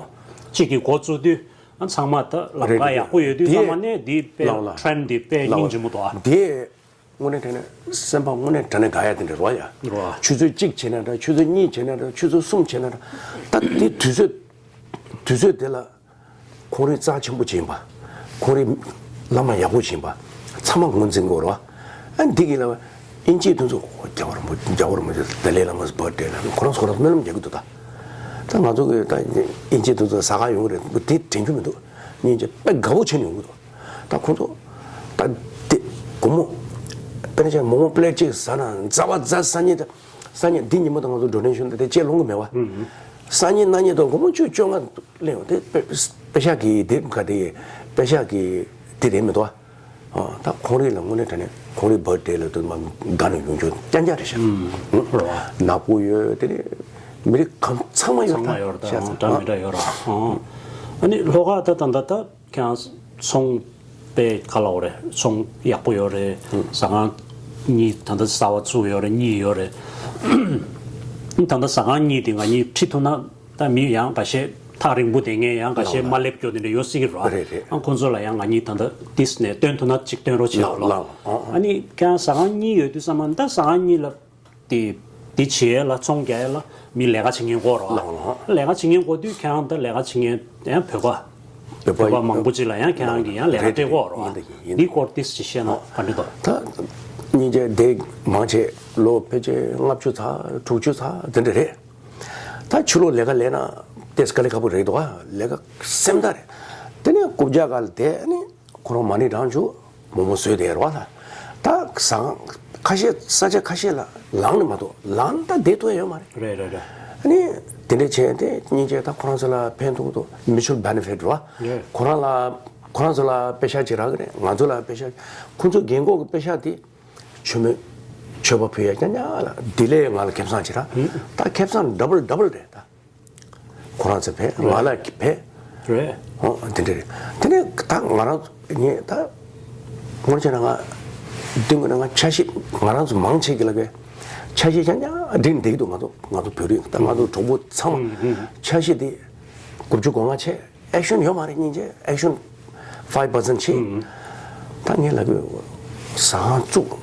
གཅིག་གིས་འགོ་བཙུགས་དུས། ཨ་ཚང་མ་ད་ལམ་ཁ་ཡག་པོ་ཡོད་དུས་ཚང་མ་ནས་འདི་དཔེ་ལགས་ལགས། ཁྲེན་འདི་དཔེ་ལགས་སྙིང་རྗེ་མོ་འདུག་ཨ། འདི་དངོས་གནས་དྲང་གནས་སེམས་པ་དངོས་གནས་དྲང་གནས་དགའ་ཡ་དེ་འདྲ་རོ་ཡ། རོ་ཨ། ཆུ་ཚོད་གཅིག་བྱས་ན་འདྲ། ཆུ་ཚོད་གཉིས་བྱས་ན་འདྲ། ཆུ་ཚོད་གསུམ་བྱས་ན་འདྲ། ད་འདི་དུས་ཚོད་དུས་ཚོད་དེ་ལ་ཁོང་རིགས་རྩ་ཆེན་པོ་ཅིག་ཡིན་པ། ཁོང་རིགས་བླ་མ་ཡག་པོ་ཅིག་ཡིན་པ། ཚང་མ་ངོས་འཛིན་དགོས་རོ་ཨ། འདི་གི་ལ་ཨིན་ཇིའི་དུས་ཚོད་རྒྱལ་བ་རིན་པོ་རྒྱལ་བ་རིན་པོ་ཆེ་Dalai Lama's birthday་ལ་ཁོ་རང་ཚོ་ཁོ་རང་སྨོན་ལམ་རྒྱག་གི་འདུག་ད་ད་ང་ཚོ་གི་ད་ཨིན་ཇིའི་དུས་ཚོད་ཟ་ཁང་ཡོང་གི་རེད། དེ་དྲན་རྒྱུ་མི་འདུག་སྙིང་རྗེ་དཔེ་དགའ་བོ་བྱས་ནས་ཡོང་གི་འདུག་ད་ཁོང་ཚོ་ད་དེ་སྒོར་མོ་དཔེར་ན་ཆ་མོག་མོག་པི་ལེཊ་གཅིག་ཟ་ན་ཟླ་བ་ཟླ་སང་ཉིན་དང་སང་ཉིན་འདི་ཉིན་མོ་དང་ང་ཚོ་ཌོ་ནེ་ཤོན་དང་དེ་ཅིག་སློང་གི་མེད་བ། སང་ཉིན་གནངས་ཉིན་དང་སྒོར་མོ་བཅུ་བཅོ་ལྔ་ལེན་ཡོང་། དེ་དཔེ་དཔེ་ཤག་གི་དེབ་ག་དེ་དཔེ་ཤག་གི་དེ་རེད་མི་འདུག་བ། ཨ་ད་ཁོང་རིགས་ལ་དངོས་གནས་དྲང་གནས་ཁོང་རིགས་བར་ཌེ་ལ་དུ་མ་དགའ་ནས་ཡོང་རྒྱུ་རྐྱང་རྐྱང་རེད་ཤག་ཨུམ། རོ། ནག་པོ་ཡོད། དེ་ནས་མི་རིགས་གང་ཚང་མ་ཡོད། ཚང་མ་ཡོད་རེད་ཤག་ད་འདྲ་མི་འདྲ་ཡོད་ར། ཨ་ནི་ལྷོ་ཁ་ད་ད་ད་ད། ཁྱེད་རང་ཚོང་དཔེ་ག་ལ་འོ་རེད། ཚོང་ཡག་པོ་ཡོད་རེད། ཟ་ཁང་གཉིས་ད་ལྟ་གསར་པ་བཙུགས་ཡོད་རེད། གཉིས་ཡོད་རེད། ད་ལྟ་ཟ་ཁང་གཉིས་དེ་ང་གཉིས་ཁྲིད་ཐུབ་ན་ད་མི་ཡང་ཁ་ཤས་ཐག་རིང་པོ་བསྡད་མཁན་ཡང་ཁ་ཤས་ལགས་མ་སླེབས་རྒྱུ་དེ་འདྲ་ཡོད་སྲིད་ཀྱི་རེད། རེད་རེད། ཨ་ཁོང་ཚོ་ལ་ཡང་ང་གཉིས་ད་ལྟ་ཏིས་ནས་སྟོན་ཐུབ་ན་གཅིག་སྟོན་རོགས་བྱེད་རོགས། ལགས་ལགས། ཨ་ནི་ཁྱེད་རང་ཟ་ཁང་གཉིས་ཡོད་དུས་ཙམ་པ་ད་ཟ་ཁང་གཉིས་ལ། དེ་དེ་བྱེད་ཡས་ལ་ཚོང་རྒྱག་ཡས་ལ་མི་ལས་ཀ་བྱེད་མཁན་དགོས་རེད་བ། ལགས་ལགས། ལས་ཀ་བྱེད་མཁན་དགོས་དུས་ཁྱེད་རང་ད་ལས་ཀ་བྱེད་མཁན་ཡང་བོད་པ། བོད་པ་བོད་པ་མང་པོ་ཅིག་ལ་ཡང་ཁྱེད་རང་གིས་ཡང་ལས་ཀ་རེད་སྤྲད་དགོས་རེད་བ། ཡིན་ད་ཡིན་ཡིན། འདི་སྐོར་ཏིས་ཅིག་བཤད་ན་ག་འདྲ་འདུག་ད་སྙིང་རྗེ་འདི་མང་ཆེ་ལོ་ཕལ་ཆེར་ལྔ་བཅུ་ཚར་དྲུག་ཅུ་ཚར་དེ་འདྲ་རེད། ད་ཕྱི་ལོགས་ལས་ཀ་ལས་ན་ཏིས་དཀའ་ལས་ཁག་པོ་རེད་འདུག་བ། ལས་ཀ་སེམས་ཐག་རེད། དེ་ནས་རྐུབ་བཀྱག་སྒང་ལ་བསྡད་ནས། ཁོ་རང་མ་ཎི་བགྲང་བཅུག་མོག་མོག་བཟོས་བསྡད་རོགས་ལ། ད་ཟ་ཁང་ཁ་ཤས་ས་ཆ་ཁ་ཤས་ལ་ལངས་ནས་མ་གཏོགས་ལངས་ད་བསྡད་ཐུབ་ཡ་ཡོད་མ་རེད། རེད་རེད་རེད། ནི་དེ་འདྲ་བྱས་ཏེ་སྙིང་རྗེ་ད་ཁོ་རང་ཚོ་ལ་ཕན་ཐོགས་འདུག mutual benefit རེད་བ། ཁོ་རང་ལ་ཁོ་རང་ཚོ་ལ་པེ་ཤག་ཅིག་རག་གི་རེད། ང་ཚོ་ལ་པེ་ཤག་ཁོ་ཚོ་རྒན་འཁོགས་ཀྱི་པེ་ཤག་དེ་ཆོས་མེད་ཆོས་པ་ཕུལ་ཡ་རྐྱང་རྐྱང་ལ་དེ་ལས་ང་ལ་ཁེ་བཟང་ཅིག་རག་ད་ཁེ་བཟང་double double རེད་ད། ཁོ་རང་ཚོ་ཕེབས་ང་ལ་ཕེབས། རེད། ཨོ་དེ་འདྲ་རེད། དེ་ནས་ད་ང་རང་ངས་ད་དངོས་བྱས་ན་ང་དེ་དངོས་ན་ང་འཆར་གཞི་ང་རང་ཚོ་མང་ཆེ་གི་ལ་གའི་འཆར་གཞི་རྐྱང་རྐྱང་འགྲིག་འགྲིག་འདུག་ང་ཚོ་ང་ཚོ་བོད་རིགས་ད་ང་ཚོ་གྲོགས་པོ་ཚང་མ་འཆར་གཞི་དེ་དགུ་བཅུ་གོ་ལྔ་བྱས་action ཡོད་མ་རེད་སྙིང་རྗེ་action five percent བྱས། ད་ངས་ལ་གའི་ཟ་ཁང་བཙུགས་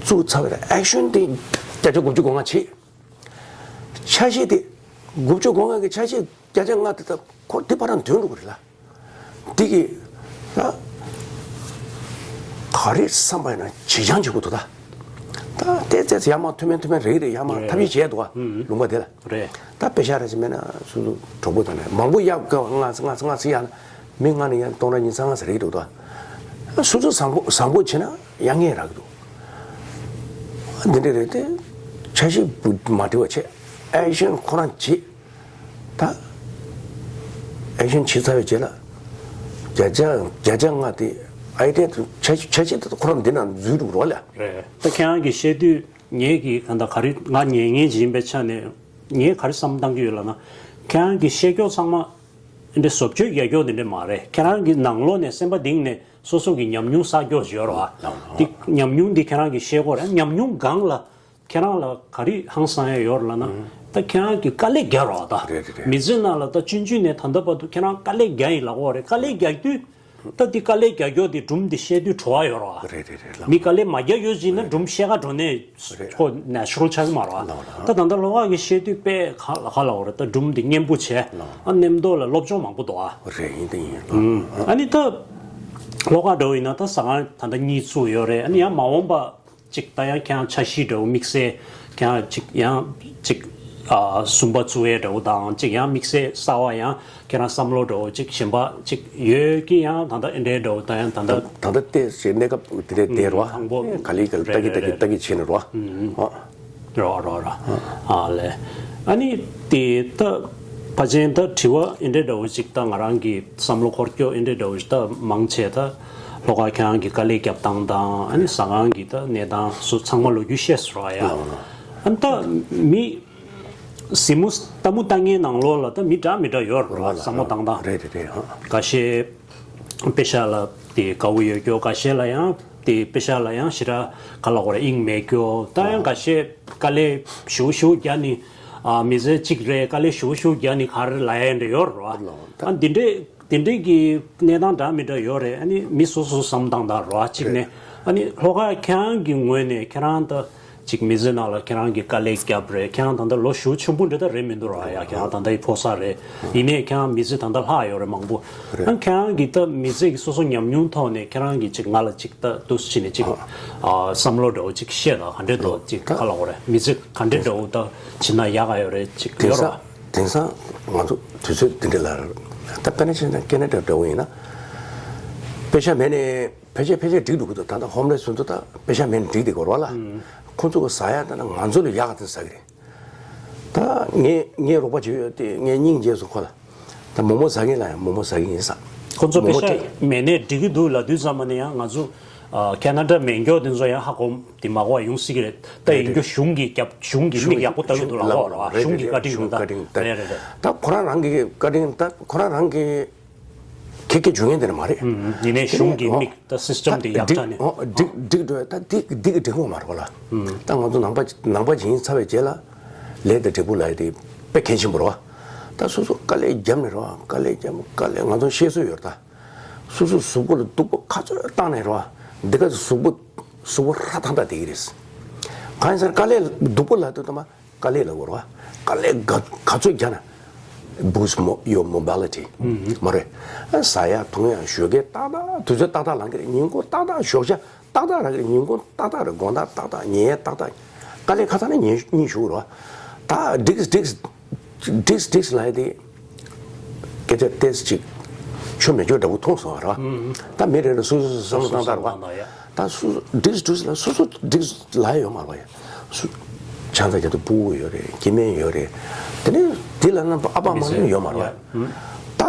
བཙུགས་ཚར་བའི་action དེ་བརྒྱ་ཆ་དགུ་བཅུ་གོ་ལྔ་བྱས། འཆར་གཞི་དེ་དགུ་བཅུ་གོ་ལྔ་གི་འཆར་གཞི་བརྒྱ་ཆ་ལྔ་དེ་ད་ཁོ་དེ་བར་དུ་འདོན་འགྲོ་གི་རེད་ལ། འདི་གི་ད་ག་རེ་བསམ་པ་ཡིན་ན་བྱེད་རྐྱང་བྱེད་དགོས་འདུག་ད་ད་ལྟའི་ཚེ་ཡར་མར་མཐུན་མིན་མཐུན་མིན་རེད་རེད་ཡར་མར་ཐབས་ཤེས་བྱས་འདུག་ཨ་ལུང་པ་དེ་ལ། རེད། ད་པེ་ཤག་རེ་ཅིག་མེད་ན་སོ་སོ་གྲོགས་པོ་དང་ནས་མང་པོ་གཡར་དགོས་ལྔ་ཙམ་ལྔ་ཙམ་ལྔ་ཙམ་གཡར་ན་མི་ལྔ་ནས་ཡར་སྟོང་ཕྲག་ཉི་ཤུ་རྩ་ལྔ་ཙམ་རེད་འདུག་ད་སོ་སོ་བཟང་པོ་བཟང་པོ་བྱས་ན་ཡར་ངེས་རག་གི་འདུག་འདི་འདྲ་རེད་དེ་འཆར་གཞི་མ་འགྲིག་པ་བྱས་action ཁོ་རང་བྱེད། ད་action བྱས་ཚར་བའི་རྗེས་ལ་བརྒྱ་ཆ་བརྒྱ་ཆ་ལྔ་དེ་idea དེ་འཆར་འཆར་གཞི་དེ་ཁོ་རང་འདི་ནང་འཛུལ་འགྲོ་གི་རེད་ལ། རེད། ད་ཁྱེད་རང་གིས་བཤད་དུས་ངས་ཀྱིས་གང་ལྟར་ག་རེ་ང་ཉན་མཁན་ཅིག་ཡིན་པའི་ཆ་ནས་ངས་ག་རེ་བསམ་བཏང་གི་ཡོད་ལབ་ན། ཁྱེད་རང་གིས་བཤད་ཀྱོག་ཚང་མ་འདི་བཟོ་བཅོས་རྒྱག་ཀྱོག་འདི་འདྲ་མ་རེད། ཁྱེད་རང་གི་ནང་ལོགས་ནས་སེམས་པ་གཏིང་ནས་སོ་སོ་གི་ཉམས་མྱོང་བསགས་ཀྱོག་ཅིག་ཡོད་རེད་བ། འདི་ཉམས་མྱོང་འདི་ཁྱེད་རང་གིས་བཤད་དགོས་རེད། ཉམས་མྱོང་སྒང་ལ་ཁྱེད་རང་ལ་ག་རེ་ཧང་སང་ཡ་ཡོད་རེད་ལབ་ན། ད་ཁྱེད་རང་གིས་དཀའ་ལས་རྒྱག་རོགས་ད། རེད་རེད་རེད། མི་ཚེ་ནང་ལ་ད་ཆུང་ཆུང་ནས་ད་ལྟ་བར་དུ་ཁྱེད་རང་དཀའ་ལས་རྒྱག་ཡིན་ལབ་དགོས་རེད། དཀའ་ལས་རྒྱག་དུས་ད་འདི་དཀའ་ལས་རྒྱག་རྒྱུ་འདི་སྒྲུང་འདི་བཤད་དུས་བྲོ་བ་ཡོད་རེད་བ། རེད་རེད་རེད་ལགས། མི་དཀའ་ལས་མ་རྒྱག་ཡོད་ཅིག་ན་སྒྲུང་བཤད་ག་འགྲོ་ནས་རེད། ཁོ་natural ཆགས་ཀྱི་མ་རེད་བ། ལགས་ལགས། ད་ད་ལྟ་ལྷོ་ཁ་གིས་བཤད་དུས་དཔེ་ག་ལ་ག་ལབ་དགོས་རེད། ད་སྒྲུང་འདི་སྙན་པོ་བྱས། ལགས། ཨ་གནས་མདོ་ལ་སློབ་སྦྱོང་མང་པོ་འདུག་ཨ། རེད་ཡིན་ད་ཡིན་ལགས། ཨ་ནི་ད་ལྷོ་ཁ་འདྲ་བོ་ཡིན་ན་ད་ཟ་ཁང་ད་ལྟ་གཉིས་བཙུགས་ཡོད་རེད། ཨ་ནི་ཡང་མ་འོངས་པ་ཅིག་ད་ཡང་ཁྱེད་རང་འཆར་གཞི་འདྲ་བོ་དམིགས་བསལ་ཁྱེད་རང་ཅིག་ཡང་ཅིག་ཨ་གསུམ་པ་བཙུགས་ཡས་འདྲ་བོ་དང་ཅིག་ཡང་དམིགས་བསལ་གསར་བ་ཡང་ཁྱེད་རང་བསམ་བློ་འདྲ་བོ་ཅིག་གཞན་པ་ཅིག་ཡོད་ཀྱི་ཡང་ད་ལྟ་ཨེ་འདྲའི་འདྲ་བོ་ད་ཡང་ད་ལྟ་ད་ལྟ་ལྟས་ཞེས་གནས་སྐབས་དེ་འདྲའི་བསྡད་རོགས། དང་པོ་ག་ལེ་ག་ལེ་ལྟ་གི་ལྟ་གི་ལྟ་གི་བྱས་ནས་རོགས། རོ་རོ་རོ། ཨ་ལེ། ཨ་ནི་དེ་ད་ཕལ་ཆེར་ད་དྲི་བ་ཨེ་འདྲའི་འདྲ་བོ་ཅིག་ད་ང་རང་གི་བསམ་བློ་འཁོར་སྐྱོ་ཨེ་འདྲའི་འདྲ་བོ་ཅིག་ད་མང་ཆེ་ད་ལྷོ་ཁ་ཁྱེད་རང་གི་དཀའ་ལས་རྒྱབ་སྟངས་དང་ཨ་ནི་ཟ་ཁང་གི་ད་གནས་སྟངས་སུ་ཚང་མ་ལོ་རྒྱུས་བཤད་སོང་ར་ཡ། ཨ་ནི་ད་མི་གཟིགས་མོ་ལྟ་མོ་ལྟ་མཁན་ནང་ལོགས་ལ་ད་མི་འདྲ་མི་འདྲ་ཡོད་ར་བསམ་བློ་བཏང་སྟངས། རེད་རེད་རེད། ཁ་ཤས་པེ་ཤག་ལ་དེ་དགའ་བོ་ཡོད་སྐྱོ། ཁ་ཤས་ལ་ཡང་དེ་པེ་ཤག་ལ་ཡང་ཞེ་དྲག་ག་ལ་གོ་ར་དབྱིངས་མེད་སྐྱོ། ད་ཡང་ཁ་ཤས་དཀའ་ལས་ཞུ་ཞུ་རྒྱ་ནི་ཨ་མི་ཚེ་གཅིག་རེད། དཀའ་ལས་ཞུ་ཞུ་རྒྱ་ནི་ག་རེ་ལ་ཡ་འདྲ་ཡོད་ར། ཨ་འདི་འདྲས་དེ་འདྲས་ཀྱི་གནས་སྟངས་འདྲ་མི་འདྲ་ཡོད་རེད། ཨ་ནི་མི་སོ་སོ་བསམ་སྟངས་དང་ར་གཅིག་ནས་ཨ་ནི་ལྷོ་ཁ་ཁྱེད་རང་གི་ངོས་ནས་ཁྱེད་རང་ད། ཅིག་མི་ཚེ་ནང་ལ་ཁྱེད་རང་གི་དཀའ་ལས་བརྒྱབ་རེད། ཁྱེད་རང་ད་ལྟ་ལོ་ཞེ་པོ་ཆེན་པོ་འདྲ་ད་རེད་མི་འདུག་ར་ཡ། ཁྱེད་རང་ད་ལྟ་ཡི་ཕོ་གསར་རེད། ཡིན་ནའི་ཁྱེད་རང་མི་ཚེ་ད་ལྟ་ལྷག་ཡོད་རེད་མང་པོ། ཨ་ཁྱེད་རང་གི་ད་མི་ཚེ་གི་སོ་སོ་ཉམས་མྱོང་ཐོག་ནས་ཁྱེད་རང་གི་ཅིག་ང་ལ་ཅིག་ད་འདུག་སེ་བྱས་ནས་ཅིག་ཨ་བསམ་བློ་འདྲ་བོ་ཅིག་བཤད་དང་ག་འདྲས་འདུག་ཅིག་ག་ལ་འོ་རེད། མི་ཚེ་ག་འདྲས་འདྲ་བོ་ད་བྱེད་ན་ཡག་ག་ཡོད་རེད་ཅིག་དེང་ཡོད་ར། སང་དེང་སང་ང་ཚོ་དུས་ཚོད་འདི་འདྲ་ལ་ད་དཔེར་ན་བྱས་ན་ཀེ་ན་ཌ་འདྲ་བོ་ཡིན་ན་པེ་ཤ་མེད་ནས། ཕལ་ཆེར་ཕལ་ཆེར་འགྲིག་འགྲོ་གི་འདུག་ད་ལྟ་ཧོམ་ལེས་ཚོ་ད་པེ་ཤ་མེད་ནས་འགྲིག་བསྡད་ཀྱི་ཡོད་རེད་བ་ལ། ཁོ་ཚོ་གི་ཟ་ཡ་ད་ནི་ང་ཚོ་ལས་ཡག་ག་དེ་ཟ་གི་རེད། ད་ངས་ངའི་རོགས་པ་ཅིག་ཡོད་དེ་ངས་སྙིང་རྗེ་སོང་ཁོ་ལ། ད་མོག་མོག་ཟ་མཁན་ལ་ཡང་མོག་མོག་ཟ་གི་ཡིན་ས། ཁོ་ཚོ་པེ་ཤ་མེད་ནས་འགྲིག་གི་འདུག་ལབ་དུས་ཙམ་པ་ནས་ཡང་ང་ཚོ་ཨ་ཁེ་ན་ཌ་མེད་མཁན་དེ་ཚོ་ཡང་ཧ་གོ་དེ་མ་གོ་བ་ཡོང་སྲིད་ཀྱི་རེད། ད་ཡིན་རྒྱུ་གཞུང་གི་རྒྱབ་གཞུང་གི་མིག་ཡག་པོ་ལྟ་གི་འདུག་ལབ་ཀྱི་ཡོད་རེད་བ། གཞུང་གི་བཀའ་དྲིན་ཡོད་ད། རེད་རེད་རེད། ད་ཁོ་རང་རང་གི་བཀའ་དྲིན་ད་ཁོ་རང་རང་གི་ཁེ་ཁེ་བྱུང་ཡས་དེ་འདྲ་མ་རེད། ཡིན་ནའི་གཞུང་གི་མིག་ད་སིས་ཊམ་དེ་ཡག་ཆ་ནས་འགྲིག་འགྲིག་འགྲོ་ད་འདི་འདི་གི་འགྲིག་གི་འགྲིག་གི་མ་རེད་བ་ལ། ད་ང་ཚོ་ནང་པ་ནང་པ་ཡིན་ཚར་བའི་རྗེས་ལ་ལས་དང་འབྲས་བུ་ལ་ཡ་དེ་དཔེ་གལ་ཆེན་པོ་རེད་བ། ད་སོ་སོ་དཀའ་ལས་བརྒྱབ་ནས་རེད་བ། དཀའ་ལས་བརྒྱབ་དཀའ་ལས་ང་ཚོ་བཤད་སྲོལ་ཡོད་རེད་ད། སོ་སོ་གཟུགས་པོ་ལ་སྡུག་པོ་ག་ཚོད་བཏང་ནས་རེད་བ། འདི་ག་གཟུགས་པོ་གཟུགས་པོ་ཧྲ་ཐག་ཐག་བསྡད་ཀྱི་རེད། གང་ཡིན་ཟེར་དཀའ་ལས་སྡུག་པོ་ལ་དུས་ད་མ། དཀའ་ལས་ལ་གོ་ར། དཀའ་ལས་ག་ག་ཚོད་རྒྱག་ན། boost mo- your mobility མ་རེད། ཟ་ཡ་འཐུང་ཡ་ཞོགས་ཀས་ཏག་ཏག་དུས་ཚོད་ཏག་ཏག་ལངས་ཀྱི་རེད། ཉིན་གུང་ཏག་ཏག་ཞོགས་ཇ་ཏག་ཏག་རག་གི་རེད། ཉིན་གུང་ཏག་ཏག་རེད། དགོང་དག་ཏག་ཏག་ཉལ་ཡ་ཏག་ཏག་དཀའ་ལས་ཁ་ཚ་ན་ཉིན་གཉིད་ཞུགས་རོགས། ད་འགྲིག་འགྲིག་འགྲིག་འགྲིག་ལ་ཡ་དེ། སྐད་ཆ་ཏོག་ཙམ་ཅིག་ཆོ་མེད་ཆོ་འདྲ་པོ་མཐོང་སོང་བ་རེད་བ། ད་མི་རེ་རེ་སོ་སོ་སོ་བསམ་བློ་བཏང་སྟངས་རེད་བ། ད་སོ་སོ་འགྲིག་འགྲིག་ལ་སོ་སོ་འགྲིག་ལ་ཡ་ཡོད་མ་རེད་བ་ཡ། སུ་ ཆང་ས་རྒྱབ་དུས་སྤུ་གུ་ཡོད་རེད། སྐྱེ་དམན་ཡོད་རེད། དེ་ནས་དེ་ལ་ན་ཨ་ཕ་མ་ནི་ཡོད་མ་རེད་བ། ད་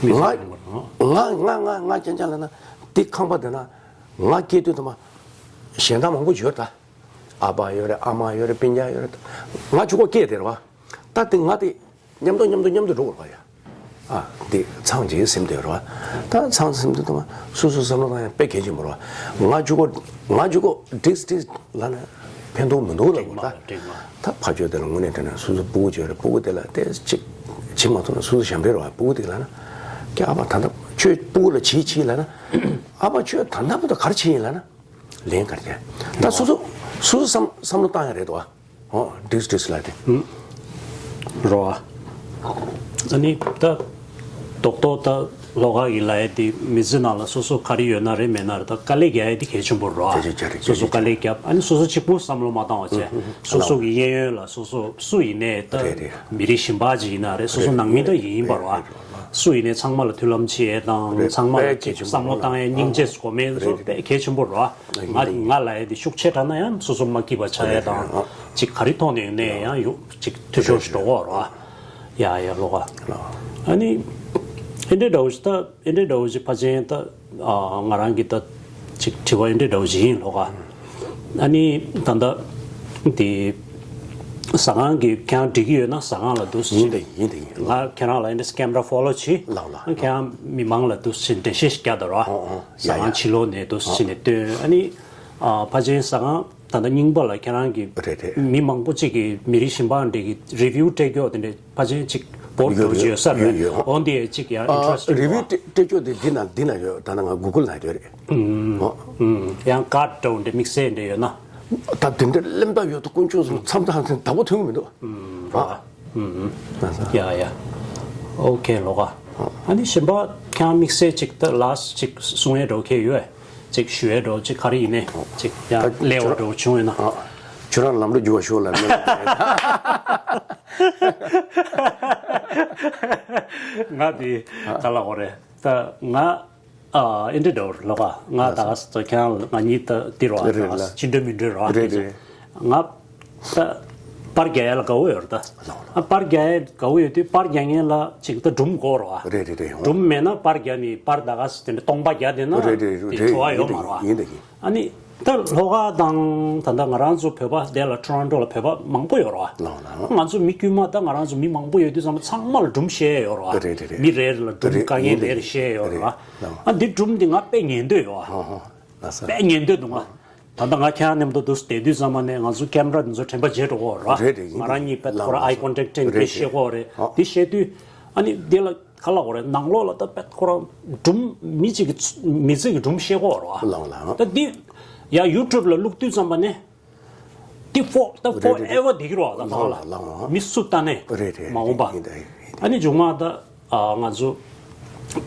ང་ང་ང་ང་རྐྱང་རྐྱང་ལ་ན་དེ་ཁང་པ་དེ་ན་ང་སྐྱེས་དུས་ད་མ་གཞན་དག་མང་པོ་ཡོད་ད། ཨ་ཕ་ཡོད་རེད། ཨ་མ་ཡོད་རེད། སྤུན་ཀྱག་ཡོད་རེད། ང་གཅིག་པོ་སྐྱེས་དེ་རེད་བ། ད་དེ་ང་དེ་མཉམ་དུ་མཉམ་དུ་མཉམ་དུ་འགྲོ་དགོས་རེད་བ་ཡ། ཨ་འདི་ཚང་གི་སེམས་དེ་རེད་བ། ད་ཚང་སེམས་དེ་དང་སོ་སོ་བསམ་བློ་བཏང་ཡ་དཔེ་གལ་ཆེན་པོ་རེད་བ། ང་གཅིག་པོ་ང་གཅིག་པོ་བྲིས་བྲིས་ལ་ན་ཕན་ཐོགས་མི་འདུག་ལབ་དགོས་ད། ད་ཕ་ཆོས་དེ་ལ་དངོས་གནས་དྲན་ན་སོ་སོ་སྤུ་གུ་བྱས་རེད། སྤུ་གུ་དེ་ལ་དེ་གཅིག་བྱེད་མ་ཐུབ་ན་སོ་སོ་ཞབས་འདྲེན་རེད་བ། སྤུ་གུ་དེ་ལ་ན་ཀྱེ་ཨ་ཕ་ད་ལྟ་ཁྱོད་སྤུ་གུ་ལ་བྱིས་བྱིས་ལ་ན་ཨ་ཕ་ཁྱོད་ད་ལྟ་བུ་ད་ག་རེ་བྱེད་ཡིན་ལ་ན་ལན་ག་རེ་བྱས། ད་སོ་སོ་སོ་སོ་བསམ་བསམ་བློ་བཏང་ཡ་རེད་དོ། ཨོ་བྲིས་བྲིས་ལ་དེ། རོ། ཨ་ནི་ད་རྡོག་རྡོག་ད་ལྷོ་ཁ་གི་ལ་ཡ་དེ་མི་ཚེ་ནང་ལ་སོ་སོ་ག་རེ་ཡོད་ན་རེད། མེད་ན་རེད། ད་དཀའ་ལས་རྒྱག་ཡ་དེ་གལ་ཆེན་པོ་རོ། གལ་ཆེ་གལ་ཆེ། སོ་སོ་དཀའ་ལས་རྒྱབ། ཨ་ནི་སོ་སོ་གཅིག་པུ་བསམ་བློ་མ་བཏང་བ་བྱས། སོ་སོ་གི་གཡས་གཡོན་ལ་སོ་སོ་སུ་ཡིན་ནའི་ད་རེད་རེད། མི་རིགས་གཞན་པ་ཅིག་ཡིན་ན་རེད། སོ་སོ་རེད་ནང་མི་ད་རེད་ཡིན་པ་རེད་རེད་བ། རེད་རེད། སུ་ཡིན་ནའི་ཚང་མ་ལ་མཐུན་ལམ་བྱེད་ཡས་དང་རེད། ཚང་མ་ལ་དཔེ་གལ་ཆེན་པོ་བསམ་བློ་བཏང་ཡས་སྙིང་རྗེ་སྒོ་མེད་བཟོ་དཔེ་གལ་ཆེན་པོ་རེད་བ། ང་ང་ལ་ཡ་དེ་ཤུགས་ཆེ་དྲགས་ན་ཡང་སོ་སོ་མ་སྐྱིད་པ་ཆགས་ཡས་དང་ཅིག་ག་རེ་ཐོག་ནས་ཡོད་ནའི་ཡང་ཡོ་ཅིག་འཐུས་ཤོར་ཞིག་འགྲོ་གི་རེད་བ། ཡ་ཡ་ལོ་ག་ཨ་ནི་ཨེ་འདྲའི་འདྲ་བོ་ཞིག་ད་ཨེ་འདྲའི་འདྲ་བོ་ཞིག་ཕལ་ཆེར་ད་ང་རང་གི་ད་ཅིག་དྲི་བ་ཨེ་འདྲའི་འདྲ་བོ་ཞིག་ཡིན་ལོ་ག་ཨ་ནི་ད་ད་དེ་ཟ་ཁང་གི་ཁྱེད་རང་འགྲིག་གི་ཡོད་ན་ཟ་ཁང་ལ་འདུག་ཡིན་ད་ཡིན་ད་ཡིན། ང་ཁྱེད་རང་ལ་ཨེ་འདྲའི་ཀེམ་ར་ཕོ་ལོ་བྱེད། ལགས་ལགས། ཁྱེད་རང་མི་མང་ལ་འདུག་ཅིག་འགྲེལ་བཤད་ཞིག་རྒྱག་ད་རོ། ཨོ་ཨོ། ཟ་ཡ་ཁང་ཡ། ཕྱི་ལོགས་ནས་འདུག་ཅིག་ནས་སྟོན། ཨ་ནི་ཨ་ཕལ་ཆེར་ཟ་ཁང་ད་ལྟ་རྙིང་པ་ལ་ཁྱེད་རང་གི་རེད་རེད། མི་མང་པོ་ཅིག་གིས་མི་རིགས་གཞན་པ་འདྲ་གི་རི་བིའུ་སྤྲད་རྒྱུ་དེ་འདྲ་ཕལ་ཆེར་ཅིག་བོར་ཡོད་འགྲོ་གི་ཡོད་ཡོད་ས་རེད། ཡོད་ཡོད། འོ་འདི་ཅིག་ཡང་ཨ་ཨིན་ཊི་རེ་སི་ཊིང་རི་བིའུ་རེད་བ། སྤྲད་སྤྲད་རྒྱུ་དེ་འདི་ན་འདི་ན་ཡོད། ད་ནང་ང་གུ་གལ་ན་ཡོད་རེད། ཨུམ། ཨོ། ཨུམ། ཡང་ཀར་ཌི་འདྲ་དམིགས་བསལ་འདྲ་ཡོད་ན། ད་དེ་འདྲ་གླེན་པ་ཡོད་དོ། དཀོན་མཆོག་གསུམ་མཚམས་མཚམས་བདག་པོ་ཐོན་གི་མི་འདུག་ཨུམ། རོ། ཨ། ཨུམ། ཡ་ཡ། ཨོ་ཁེ་ལོ་ག་ཨ་ནི་གཞན་པ་ཁྱེད་རང་དམིགས་བསལ་ཅིག་ད་ལཱསི་ཊི་ཅིག་གསུང་ཡས་འདྲ་བོ་ཁེ་ཡོད། ཅིག་ཞུ་ཡས་འདྲ་བོ་ཅིག་ག་རེ་ཡིན་ནའི་ཅིག་ཡ་ད་སླེབས་པ་འདྲ་བོ་བྱུང་ཡོད་ན། ཨ། ཁྱོད་རང་ལམ་འགྲོ་རྒྱུག་པ་ཤོག་ལ་མེད། ང་དེ་ག་ལ་འོ་རེད་ད་ང་། ཨ་ཨེ་འདྲ་འདྲ་བོ་རེད་ལོ་ག་ང་ད་ག་ས་ཁྱེད་རང་ང་གཉིས་ད་འདི་རོ། རེད་རེད་ད་ག་ལ། ས་ཕྱི་འགྲོ་མི་འགྲོ་རོ། རེད་རེད། ང་ད་པར་རྒྱག་ཡ་ལ་དགའ་བོ་ཡོད་རེད་ད། ལགས་ལགས། ཨ་པར་རྒྱག་ཡ་དགའ་བོ་ཡོད་དུས་པར་རྒྱག་མཁན་ལ་ཅིག་ད་སྒྲུང་དགོས་རོ། རེད་རེད་རེད། སྒྲུང་མེད་ན་པར་རྒྱག་ནི་པར་ད་ག་ས་དེ་འདྲ་སྟོང་པ་རྒྱག་བསྡད་ན་རེད་རེད་དེ་རེད། བྲོ་བ་ཡོད་མ་རེད་བ། ཡིན་ད་ཡིན། ཨ་ནི་ད་ལྷོ་ཁ་དང་ད་ལྟ་ང་རང་ཚོ་བོད་པ་དེ་ལ་ཊོ་རོན་ཊོ་ལ་བོད་པ་མང་པོ་ཡོད་རེད་བ། ལགས་ལགས། ང་ཚོ་མི་དཀྱུས་མ་ད་ང་རང་ཚོ་མི་མང་པོ་ཡོད་དུས་ཙམ་པ་ཚང་མ་ལ་སྒྲུང་བཤད་ཡོད་རེད་བ། རེད་རེད་རེད། མི་རེ་རེ་ལ་སྒྲུང་ཡིན་དཀའ་ངལ་རེད་རེ་རེད་བཤད་ཡོད་རེད་བ། རེད་རེད། ལགས། ཨ་འདི་སྒྲུང་འདི་ང་དཔེ་ཉན་འདོད་ཡོད་བ། ཧོ་ཧོ། ལགས་སོ། དཔེ་ཉན་འདོད་འདུག་ང་། ད་ལྟ་ང་ཁྱེད་རང་མཉམ་དུ་འདུག་བསྡད་དུས་ཙམ་པ་ནས་ང་ཚོ་ཀེམ་ར་འདི་ཚོ་དྲན་པ་བརྗེད་འགྲོ་གི་ཡོད་རེད་བ། རེད་རེད། ང་རང་གཉིས་དཔེ་ལགས་ཁོ་རང་ལགས། ཨའི་ཀོན་ཊེག་བྱས་ནས་རེད་བཤད་ཀྱི་ཡོད་རེད། ཨ། འདི་བཤད་དུས་ཨ་ནི་འདི་ལ། ག་ལ་འོ་རེད། ནང་ལོགས་ལ་ད་དཔེ་ཁོ་རང་སྒྲུང་མི་གཅིག་གི་མི་གཅིག་གི་སྒྲུང་བཤད་ཀྱི་ཡོད་རེད་བ། ལགས་ལགས། ད་འདི་ཡ་ཡུ་ཊུབ་ལ་བླུགས་དུས་ཙམ་པ་ནས་འདི་ཕོ་ད་རེད་རེད་ཕོར་ཨེ་ཝར་བསྡད་ཀྱི་རེད་བ། ད་ནང་ལ་ལགས་ལགས། མི་སུ་ལྟ་ནས་རེད་རེད། མ་འོངས་པ། ཡིན་ད་ཡིན་ད། ཨ་ནི་མཇུག་མ་ད་ང་ཚོ་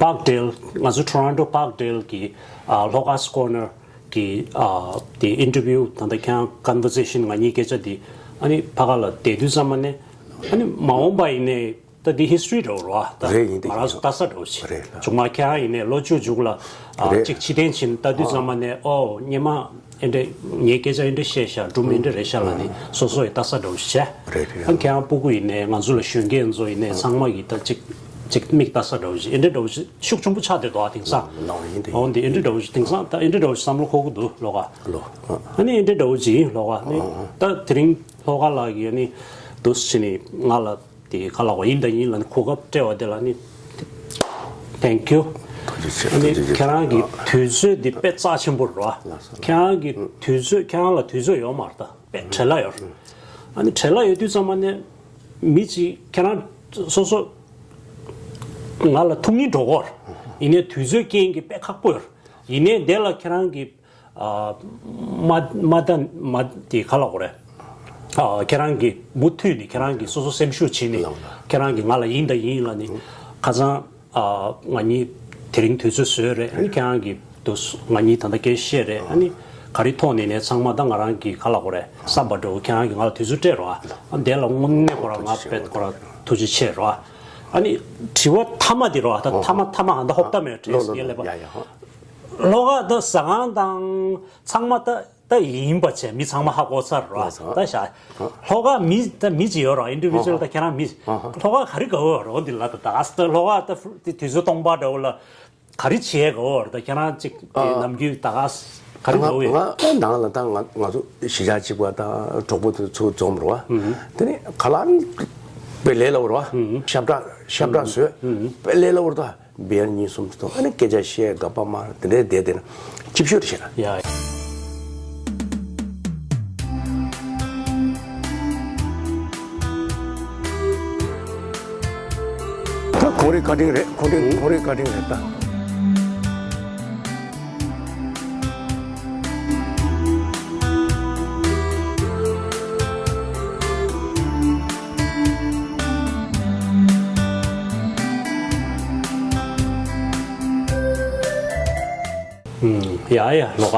པཱརཀ་ཌེལ་ང་ཚོ་ཊོ་རོན་ཊོ་པཱརཀ་ཌེལ་གི་ལྷོ་ཁ་ཀོར་ནར་གི་དེ་ཨིན་ཊར་བིའུ་ད་ལྟ་ཁྱེད་རང་ཀོན་ཝར་སེ་ཤན་ང་གཉིས་སྐད་ཆ་དེ་ཨ་ནི་ཕ་ག་ལ་བསྡད་དུས་ཙམ་པ་ནས་ཨ་ནི་མ་འོངས་པ་ཡིན་ནའི། ད་འདི་ཧི་སི་ཊོ་རི་འདྲ་བོ་རེད་བ། ད་རེད་ཡིན་ད་ང་རང་ཚོ་ཡིན། ལྟ་ས་འདྲ་བོ་ཞིག་རེད་ལགས། མཇུག་མ་ཁྱེད་རང་ཡིན་ནའི་ལོ་བཅུ་མཇུག་ལ་ཨ་རེད། ཅིག་ཕྱི་རྟེན་ཕྱིན་ལྟ་དུས་ཙམ་པ་ནས་ཨོ་སྔོན་མ་ཨེ་འདྲ་ངའི་སྐད་ཆ་ཨེ་འདྲ་བཤད་ཤག་སྒྲུང་ཨེ་འདྲ་རེད་ཤག་ལབ་ནས་སོ་སོ་ཡི་ལྟ་ས་འདྲ་བོ་ཞིག་བྱས། རེད་རེད། ཨ་ཁྱེད་རང་སྤུ་གུ་ཡིན་ནའི་ང་ཚོ་ལ་གཞོན་སྐྱེས་ཚོ་ཡིན་ནའི་ཚང་མ་གིས་ད་ཅིག་ཅིག་མིག་ལྟ་ས་འདྲ་བོ་ཞིག་ཨེ་འདྲ་འདྲ་བོ་ཞིག་ཤུགས་ཆེན་པོ་ཆགས་བསྡད་འདུག་ཨ་དེང་སང་། ལགས་ཡིན་ད་ཡིན། ཨོ་འདི་ཨེ་འདྲ་འདྲ་བོ་ཞིག་དེང་སང་ད་ཨེ་འདྲ་འདྲ་བོ་ཞིག་བསམ་བློ་འཁོར་གི་འདུག་ལོ་ག་ལོ། ཨ་ནི་ཨེ་འདྲ་འདྲ་བོ་ཅིག་ཡིན་ལོ་ག་ནི་ཨ་ཨ། ད་དེ་རིང་ལྷོ་ཁ་ལགས་ཀྱིས་ཨ་ནི་འདུག་སེ་བྱས་ནས་ང་ལ། དེ་ག་ལ་འོ་ཡིན་དང་ཡིན་ལ་ནི་གོ་སྐབས་སྤྲད་པ་དེ་ལ་ནི། Thank you། ཐུགས་རྗེ་ཆེ། ཨ་ནི་ཐུགས་རྗེ་ཆེ། ཁྱེད་རང་གི་དུས་ཚོད་འདི་དཔེ་རྩ་ཆེན་པོ་རེད་བ། ལགས་སོ། ཁྱེད་རང་གི་དུས་ཚོད་ཁྱེད་རང་ལ་དུས་ཚོད་ཡོད་མ་རེད་ད་དཔེ་བྲེལ་བ་ཡོད་རེད། ཨ་ནི་བྲེལ་བ་ཡོད་དུས་ཙམ་པ་ནས་མི་གཅིག་ཁྱེད་རང་སོ་སོ་ང་ལ་ཐུགས་སྙིང་འདོད་ཀྱི་ཡོད་རེད། ཡིན་ནའི་དུས་ཚོད་རྐྱེན་གྱིས་དཔེ་ཁག་པོ་ཡོད་རེད། ཡིན་ནའི་དེ་ལ་ཁྱེད་རང་གི་ཨ། མ་མ་ད་མ་དེ་ག་ལ་འོ་རེད། ཨ། ཁྱེད་རང་གིས་མུ་མཐུད་ནས་ཁྱེད་རང་གིས་སོ་སོ་སེམས་ཤུགས་བྱས་ནས་ལགས་ལགས། ཁྱེད་རང་གིས་ང་ལ་ཡིན་དང་ཡིན་ལབ་ནས་ཁ་སང་ཨ། ང་གཉིས་དེ་རིང་དུས་ཚོད་བཟོས་རེད། ཨ་ནི་ཁྱེད་རང་གིས་དུ་ང་གཉིས་ད་ལྟ་སྐད་ཆ་བཤད་རེད། ཨ་ནི་ག་རེ་ཐོག་ནས་ནས་ཚང་མ་ད་ང་རང་གིས་ག་ལ་འོ་རེད་བསམ་པ་འདྲ་བོ་ཁྱེད་རང་གིས་ང་ལ་དུས་ཚོད་སྤྲད་རོགས། ཨ་དེ་ལ་དངོས་གནས་ཁོ་རང་ང་དཔེ་ཁོ་རང་ཐུགས་རྗེ་ཆེ་རོགས། ཨ་ནི་དྲི་བ་མཐའ་མ་དེ་རོགས། ད་མཐའ་མ་མཐའ་མ་ཧ་ད་ཧོབ་ད་མེད་བྲེལ་ཡ་ལེ་བ། ལོ་ག་ད་ཟ་ཁང་དང་ཚང་མ་ད་ ད་ཡིན་པ་བྱས་མི་ཚང་མ་ཧ་གོ་ཚར་རོ། ལགས་སོ། ད་ཤ་ལྷོ་ཁ་མི་ད་མི་ཅི་ཡོད་རོ། ཨིན་ཌི་བི་ཇུ་ཨལ། ད་ཁྱེད་རང་མི་ལྷོ་ཁ་ག་རེ་དགའ་བོ་རོ། འདི་ལ་ད་ད་ཨ་སི་ད་ལྷོ་ཁ་ད་དུས་ཚོད་སྟོང་པ་འདྲ་བོ་ལ་ག་རེ་བྱེད་དགའ་བོ་རོ། ད་ཁྱེད་རང་ཅིག་ནམ་རྒྱུན་ད་ག་ག་རེ་དགའ་བོ་ཡོད། ང་ནང་ལ་ད་ང་ང་ཚོ་གཞིས་ཆགས་གཅིག་པ་ད་གྲོགས་པོ་དེ་ཚོ་འཛོམས་རོ། དེ་ནས་ག་ལ་དཔེ་ལས་སླ་བོ་རོ། ཤ་བཀྲ་ཤ་བཀྲ་བཟོས་དཔེ་ལས་སླ་བོ་རོ། ད་བེར་གཉིས་གསུམ་ཐོག་ཨ་ནི་སྐད་ཆ་བཤད་ག་པ་མ་དེ་འདྲའི་བསྡད་དེ་ན་ཅིབ་ཤོད་བཤད། ཡ། ད་ཁོང་རའི་བཀའ་དྲིན་རེད། ཁོང་རའི་ཁོང་རའི་བཀའ་དྲིན་རེད་ད། ཡ་ཡ་ལོ་ག་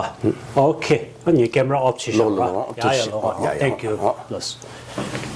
ཨོ་ཁེ། ཨ་ངས་ཀེམ་ར་ཨོཕ་བྱེད་ཤོག་ལོ་ལོ། ཡ་ཡ་ལོ་ག་ཡ་ཡ། Thank you. ལོས།